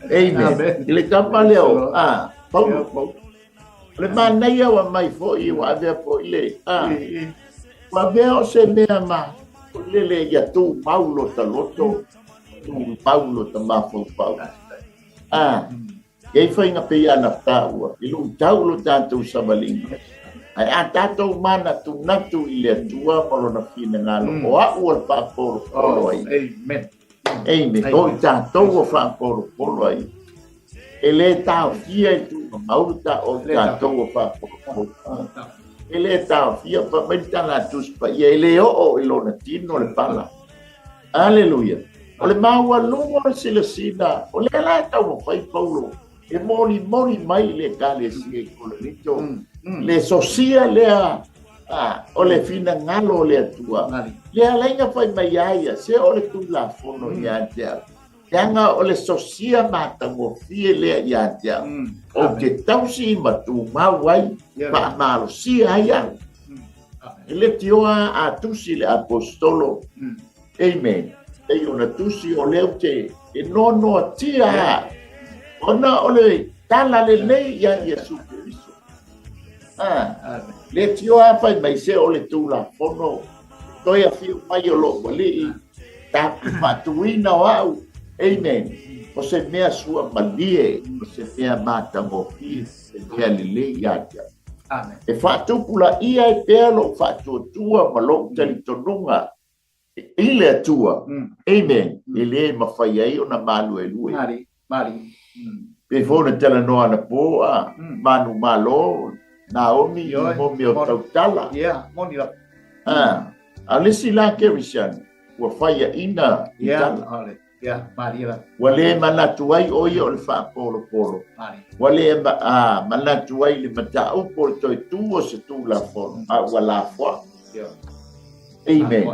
Amen. Amen. I le tama lea o, ah, Paulo. Yeah, Paulo. O le manaia ua mai foi, ua avea foi le, ah, Eh, eh. ua avea o se mea ma, o le le ia tumau lo ta loto, tumau lo ta mafaufau. Ah, e i faiga pei ana taua, i luitau lo tatou savaliga. Ae a tatou manatunatu i le Atua ma lona finagalo, o au o le faapolopolo Oh, ai. amen. Amen. O i tatou o faapolopolo ai. E le taofia i tuugamau ta o i tatou o faapolopolo. E le taofia pa mai le tala a Tusi Paia, e le oo i lona tino le pala. Aleluia. O le maualuga o le silasila, o lea la e taumafai Paulo e molimoli mai i le Ekalesia i Korinito, le sosia lea ah, o le finagalo o le Atua. Mali. Le alaiga fai mai ai ia, se o le Tulafono ia te au. Leaga o le sosia matagofie lea ia te au. Ou te tausi ma tumau ai, faamalosia ai au. E le tioa a tusi le apostolo. Amen. Pei ona tusi o lea ou te e noanoatia a. Ona o le tala lelei ia Iesu Keriso. Ah, le tioa fai mai se o le Tulafono toe afio mai o lou Alii ta faatuina o au. Amen. O se mea suamalie, o se mea matagofie, se mea lelei ia te au. Amen. E faatupulaia ai pea lou faatuatua ma lou talitonuga i le Atua. Amen. E le mafai ai ona maluelue. Mali, mali. Pei foi ona talanoa anapo a manu malo Naomi i mo mea o tautala. Yeah, moni la. Ah, a le isi la Kerisiano ua faiaina i tala. Yeah, mali la. Ua le manatu ai o ia o le faapolopolo. Mali. Ua le manatu ai le mataupu o le toe tu o se Tulafono, a ua lafoa. Yeah. Amen.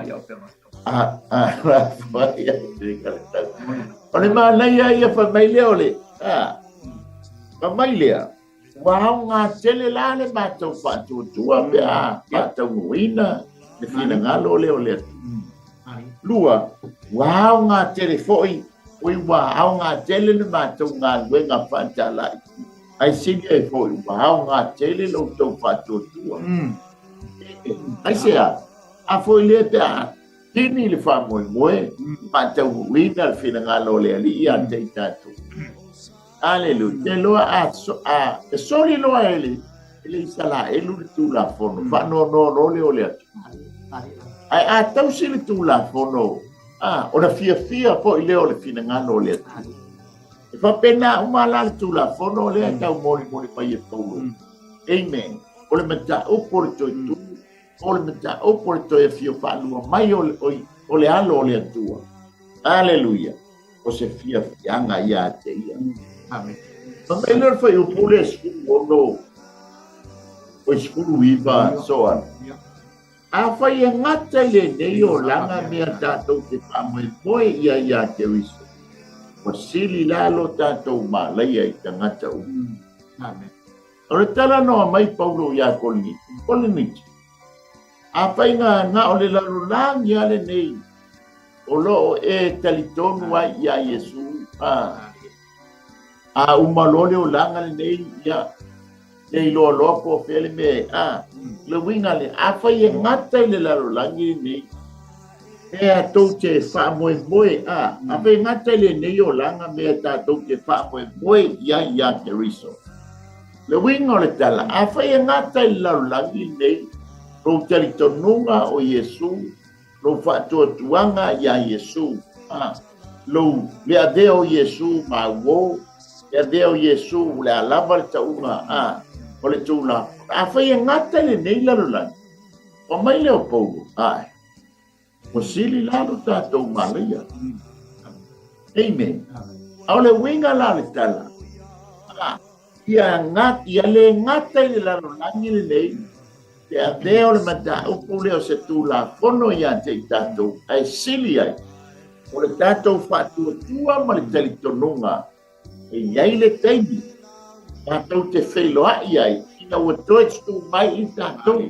A, a, lafoa ia te kalatau. O le manaia ia fai mai lea o le, a, fai mai lea, ua aoga tele la le matou faatuatua pe a faataunuuina le finagalo lea o le Atua. Lua, ua aoga tele foi, oi ua aoga tele le matou galuega faatalai. Ae sili ai foi, ua aoga tele lo outou faatuatua. Aisea, a foi lea pe a tini le faamoemoe, faataunuuina le finagalo o le Alii ia te i tatou. Aleluia. Te loa a, so, a e soli loa e le, e le Isalaelu le Tulafono, faanoanoa loa lea o le Atua. Ae a tausi le Tulafono, a, ona fiafia foi lea o le finagalo o le Atua. E faapena uma la le Tulafono lea e tau molimoli mai e Paulo. Amen. O le mataupu o le toe tu, o le mataupu o le toe afio faalua mai o le, o le alo o le Atua. Aleluia. O se fiafiaga ia te ia. Amen. Fai mai lea o le fuaiupu lea 16, o 19, so on. Afai e gata i lenei olaga mea tatou te faamoemoe i ai ia Keriso, ua sili la lo tatou malaia i tagata uma. Amen. O le talanoa mai Paulo iā Koriniti, Koriniti, afai na na o le lalolagi lava lenei o lo o e talitonu ai iā Iesu, a, a uma loa le olaga lenei, ia, Le iloa loa po o fea le mea a. Le uiga lea, afai e gata i le lalolagi lenei, mea tou te faamoemoe a, afai e gata i lenei olaga mea tatou te faamoemoe i ai ia Keriso. Le uiga o le tala, afai e gata i le lalolagi lenei lou talitonuga o Iesu, lou faatuatuaga iā Iesu, a, lou, le avea o Iesu ma auō, le avea o Iesu o le a lava le tauga, a, o le Tulafono. Afai e gata i lenei lalolagi, fai mai lea o Paulo, ae, ua sili la lo tatou malaia. Amen. A o le uiga la o le tala, a, ia, ia le gata i le lalolagi lenei, Te avea o le mataupu lea o se Tulafono ia te i tatou, ae sili ai, o le tatou faatuatua ma le talitonuga e i ai le taimi tatou te feiloai ai ina ua toe tutū mai i tatou.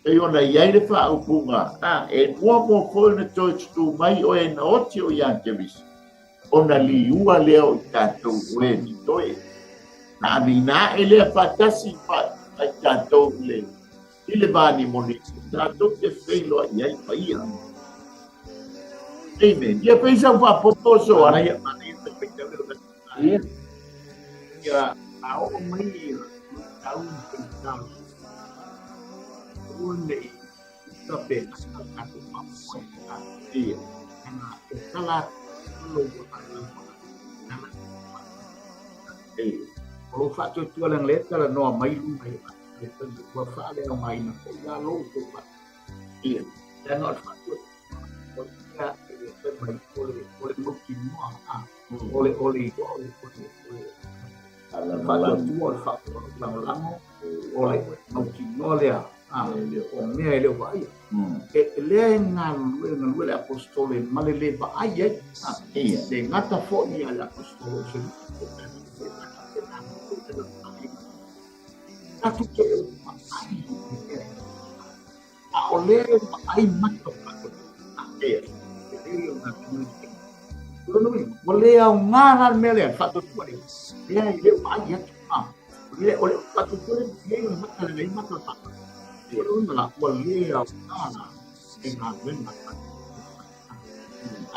Pei ona i ai le faaupuga, a, e muamua foi ona toe tutū mai o e na oti o ia Keriso. Ona liua lea o i tatou o e totoe. Na aveina ae lea faatasi ma i tatou i le, i le va nimonimo, tatou te feiloai ai ma ia. Amen. Ia pei sau faapopo so ana. Manaia, manaia te faitau le Ia. Ia, a oo mai ia luitau ma faigata, aua ne i uta pe gata le tatou faamoemoe. Ia. Leaga e tala atu lou ala Ia. O lou faatuatua leaga lea e talanoa mai luga i le ua faaleaogaina foi la lou tou faatuatua. Ia. Leaga o le faatuatua o le mea e fai mai o le o le mautinoa o le o le igoa o le o le o le faatuatua o le faalagolago o le mautinoa lea o mea e le o vaaia. E lea e galulue galue le aposetolo ma le le vaai ai. Le gata foi ia le aposetolo o se tatou te le vaai i le A o lea e vaai maka o faatuatua. Ua le aoga la le mea lea, le faatuatua lea. Lea e le o vaai atu. O le faatuatua lea, lea o le maka lelei maka o le faatuatua. O le uiga la, ua le aoga la le galuega a le faatuatua.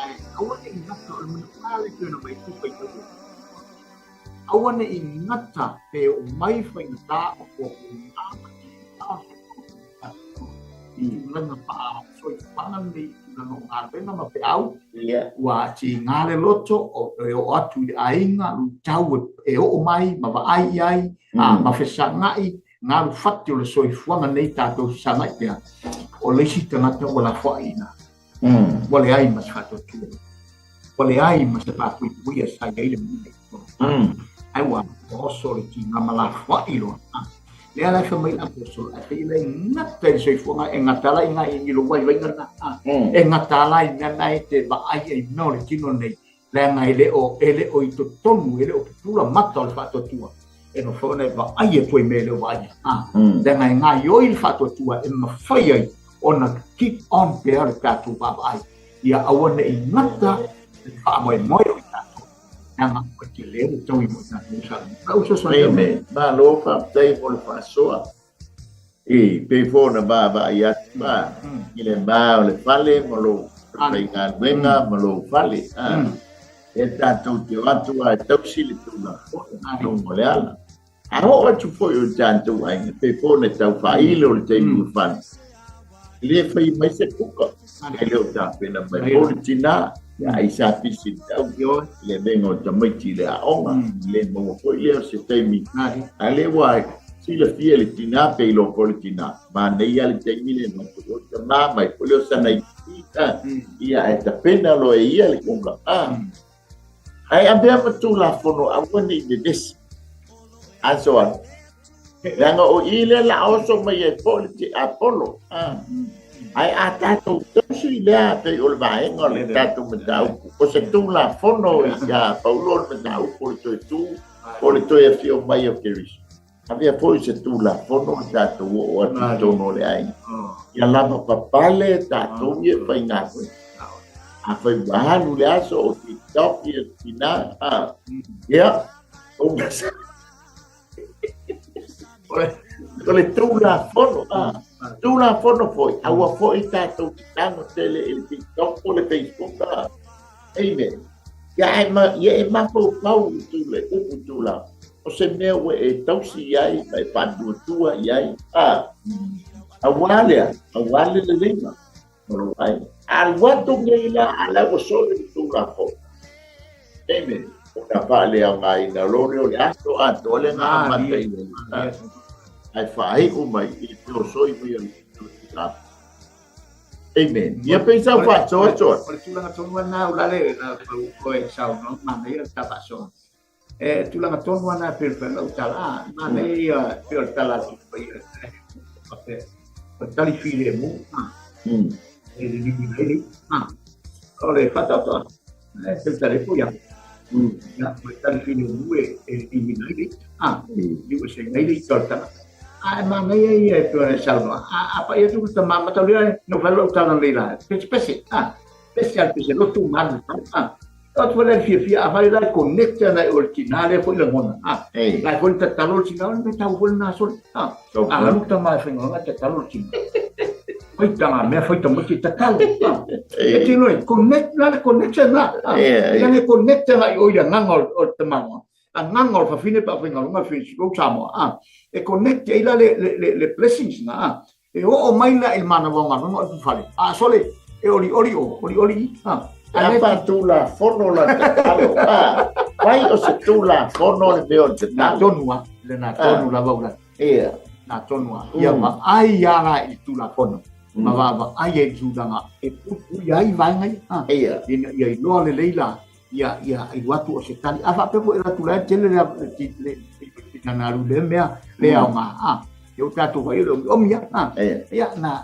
Ae aua ne i gata o le manaʻo lea e pei ona avatu faitau. Aua ne i gata pe oo mai faigata o puapuaga ma tigita i tulaga faa-soifuaga nei i tulaga o galuega ma feau, ua tiga le loto e oo atu i le aiga, luitau e oo mai ma vaai i ai, ma fesagai galu fati o le soifuaga nei tatou fesagai pea, o le isi tagata ua lafoai i ina. Ua leai ma se faatuatua. Ua leai ma se papuipuia sa i ai le mea. Ai ua oso le tiga ma lafoai loa. Lea la e fai mai le aposetolo, ae fai la e gata i le soifuaga, e gata la i ngā i lou vaivaiga lena. E gata la i mea na e te vaai ai mea o le tino nei, leaga e le o, e le o i totonu, e le o pupula mata o le faatuatua. E mafai ona e vaai atu ai mea e le o vaaia. Leaga e gaioi le faatuatua e mafai ai ona keep on pea le tatou vaavaai ia aua ne i gata le faamoemoe o i tatou. Leaga o le tele le taui mo i tatou sa. Lau fesoasoani. Amen. Malo faafetai mo le faasoa. E pei foi ona vaavaai atu ma i le ma o le fale ma lou faigaluega ma lou fale. E tatou te o atu a e tausi le Tulafono i luga o le ala. A oo atu foi o tatou aiga, pei foi ona tau faailo le taimi ua fano, e le fai mai se kuka, e le o tapena mai mo le tinā, ia ai sa pisi i tau, i le avega o tamaiti i le aoga, e le maua foi lea o se taimi. A lea ua silafia e le tinā pe iloa foi le tinā, manaia le taimi lea ma o le tamā mai foi lea o sana ia ae tapena loa e ia le kuka. Ae avea ma Tulafono aua ne i vevesi. Aso a. Leaga o i lea la oso mai ai foi le tiapolo. Ae a tatou tausi lea pei o le vaega o le tatou mataupu, o se Tulafono ia Paulo o le mataupu o le toe tu, o le toe afio mai o Keriso. Avea foi se Tulafono o tatou oo atu i totonu o le aiga. Ia lava papale tatou ia e faigaluega. Afai ua alu le aso o TikTok ia tina, ia, ou O le Tulafono, a Tulafono foi, aua foi tatou te tago tele i le TikTok po o le Facebook, a. Amen. Ia e ma, ia e mafaufau i tule, upu tulaga. O se mea ua e tausi i ai ma e faatuatua i ai. A, auā lea, auā le leleiga o lou aiga. A alu atu nei la, a la ua soli le Tulafono. Amen. Ona faaleaogaina loa lea o le aso atoa lea na amata i le ae faaiu mai i le feosoi mai o le Tulafono. Amen. Ia pei sau faasoasoa. O le tulaga tonu lena ula le na o e saunoa manaia le ta faasoa. E tulaga tonu lena pei o lau tala, a manaia ia pei o le tala atu foi faapea. O le tali filemu, a. E le limi mai le, a. O le faataotoa. E te tali po ia. Ia, o le tali filemu e limi mai le, a. Liu e se ngai le ita o le tagata. A e manaia ia e pei ona e saunoa. A pai atu le tama mataulia no fai lou tala nei la. Pese pese. A pese al pese lotu malu. A o tu le fiafia a fai la connect na o le tina le foi lagona. A la foi tatalo le tina me tau foi na sol. A a lu tama e whainga tatalo le tina. Fai tanga mea fai tamaiti tatalo. E tino e connect la le connection la. Ia le connect la i o ia nganga o le tamaroa. Agaga o le fafine pe a faigaluega le Fiji Samoa a e connect ai la le le le blessings na a e oo mai la i le manawa o galuega o le fale a sole e oli oli o oli oli i a A fa tulafono la tatalo. A fai o se tulafono le mea o le tatalo. Na tonu a, le na tonu lava ula. Ia. Na tonu a. Ia vaai ia la i tulafono. Ma vaavaai ai i tulaga e puipui ai vaega ia. Ia. Ina ia iloa lelei la ia ia alu atu o se tali a faapea foi atu la tele le le le na alu le mea le aoga a e o tatou vai le omi ia a ia na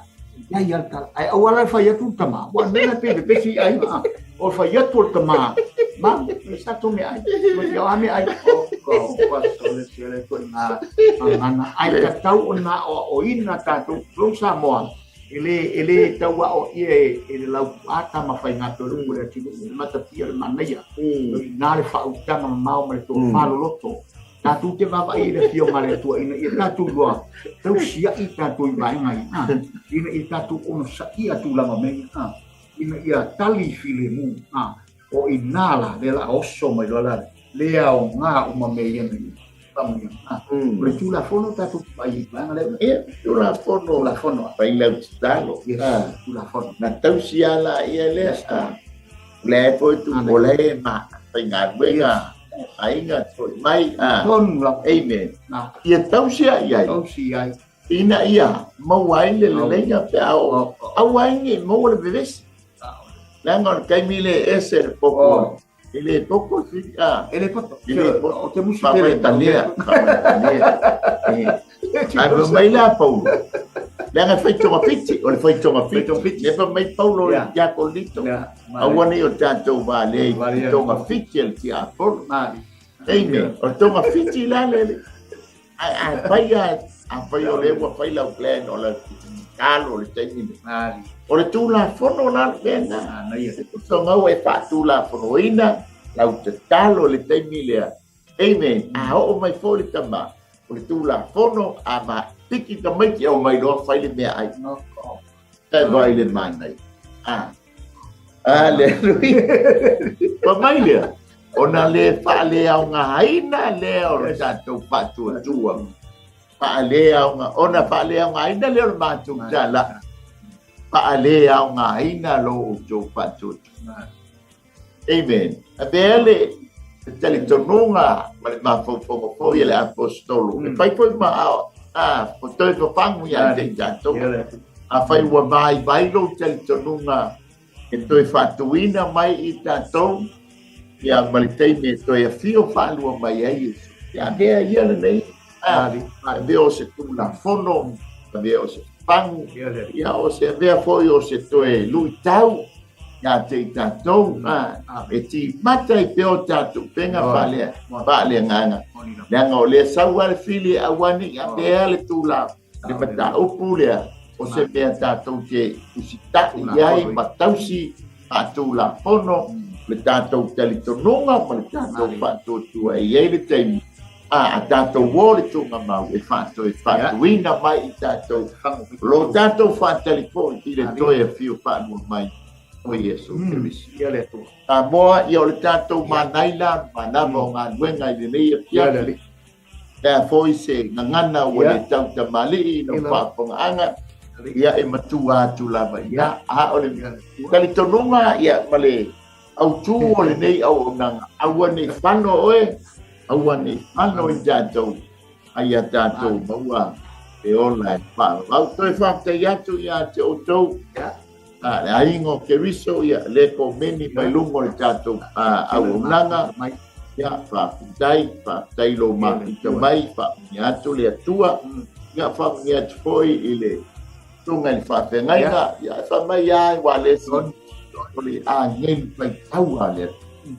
ia ia tala ai aua la fai atu tama wa ne na pe pe si ai a o fai atu le tama ma le sa to me ai mo ia a me ai o ko pa so le se le ko na ngana ai ka tau o na o o ina tatou lo Samoa E lē, e lē tau aoaia e, e le laupuʻā tama faiga pea o le upu a le atunuu, le matapia o le manaia, o i ina le faautaga mamao ma le tofa loloto. Tatou te vaavaai i le Afioga a le Atua ina ia tatou iloa tausiaʻi tatou i vaega ia, a, ina ia tatou onosaia tulaga o mea ia, a, ina ia tali filemu, a, O i ina la, lea la oso mai loa la le aoga uma mea ia na ia. Faamanuiaga. Ah, o le Tulafono tatou te vaai i vaega lea. Ia, Tulafono. Tulafono. Fai lau tatalo. Yes, Tulafono. Na tausi lava la ia lea. Yes. Ah, o lea foi tu, o lea ma faigaluega. Aiga foi mai. Ah. Tonu lava. Amen. Ia tausi ai ai. Tausi ai. Ina ia maua ai le leleiga pe a oo. Aua ai ne i maua le vevesi. Leaga o le taimi le ese le popo. E le popo si a. E le poto. E le poto. O te musu tele. Faamaitalia. Faamaitalia. Ae fai mai la Paulo. Leaga e fai togafiti, o le fai togafiti. E fai mai Paulo i ia Korinito. Aua ne i o tatou valea i togafiti a le tiapolo. Amen. O le togafiti la le Ae afai a, afai o lea ua fai lau plan o le talo le taimi le. O le Tulafono la le mea lena. E tusa gaua e faatulafonoina lau tatalo le taimi lea. Amen. A oo mai foi le tama, o le Tulafono a ma piki tamaiti au mai loa fai le mea ai. E vai le manaia. Ah. Aleluia. Pa mai lea, ona le faaleaogaina lea o le tatou faatuatua. Faaleaoga, ona faaleaogaina lea o le matou tala. Faaleaogaina lo outou faatuatua. Amen. Avea le talitonuga ma le mafaufauga foi a le Aposetolo. E fai foi ma a, o toe fafagu ia te i tatou. Afai ua vaivai lou talitonuga e toe faatuina mai i tatou, ia ma le taimi e toe afio faalua mai ai Iesu. Ia avea ia lenei, avea o se Tulafono, avea o se fafagu, ia o se avea foi o se toe luitau ia te i tatou, e timata ai pea o tatou upega faaleagaga, leaga o lea sau lava le fili e aua ne i avea le tulaga, le mataupu lea, o se mea tatou te usita'i i ai ma tausi faatulafono le tatou talitonuga ma le tatou faatuatua. E i ai le taimi A a tatou o le tuugamau e faatoe faatuina mai i tatou lo tatou faatali foi i le toe afio faalua mai o Iesu Keriso. Samoa, ia o le tatou manaila manava o galuega i lenei afiafi. Lea foi se gagana ua le tautamalii i lau faafofogaaga, ia e matua atu lava i ina. A o le talitonuga ia ma le autū o lenei auaunaga, aua ne i fano oe, aua ne i fano i tatou, a ia tatou maua le ola e faavavau. Toe faafetai atu ia te outou, le aiga o Keriso, ia le komeni mai luga o le tatou auaunaga. Ia, faafetai, faafetai lo mafuta mai, faamanuia atu le Atua. Ia, faamanuia atu foi i le susuga i le faafeagaiga. Ia, fai mai lava ua le si o le agelu faitau a le Atua.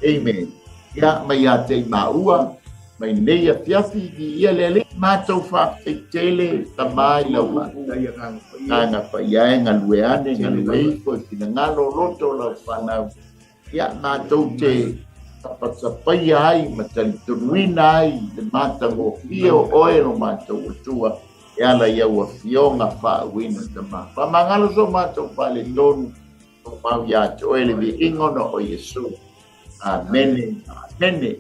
Amen. Ia, mai ia te i maua, mai nei afiafi, viia le Alii, matou faafetai tele, Tama i lau upu, agaga paia e galue ane, galue ifo i finagalo o loto o lau fanau. Ia, matou te tapatapaia ai ma talitonuina ai le matagofie o oe lo matou Atua, e ala i au afioga faauuina Tama. Faamagalo so matou faaletonu, tumau ia te oe le viiga ona o Iesu. Amene, amene.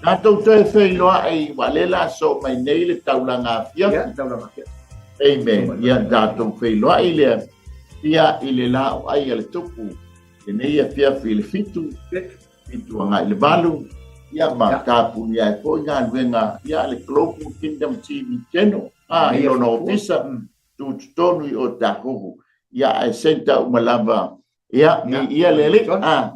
Tatou toe feiloai ua le la so mai nei le taulaga afiafi. Amen. Ia tatou feiloai lea ia i le la o ai a le tupu lenei afiafi i le 7, 7 agai i le 8, ia ma tapunia ai foi galuega ia le Global Kingdom TV Channel a i lona ofisa tutotonu i Otahuhu. Ia ae senta uma lava ia mi ia le alii a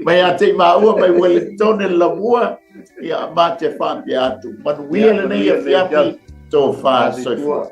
mai a te i maua mai Wellington e lamua ia ma te faapea atu manuia lenei afiafi tofa soifua.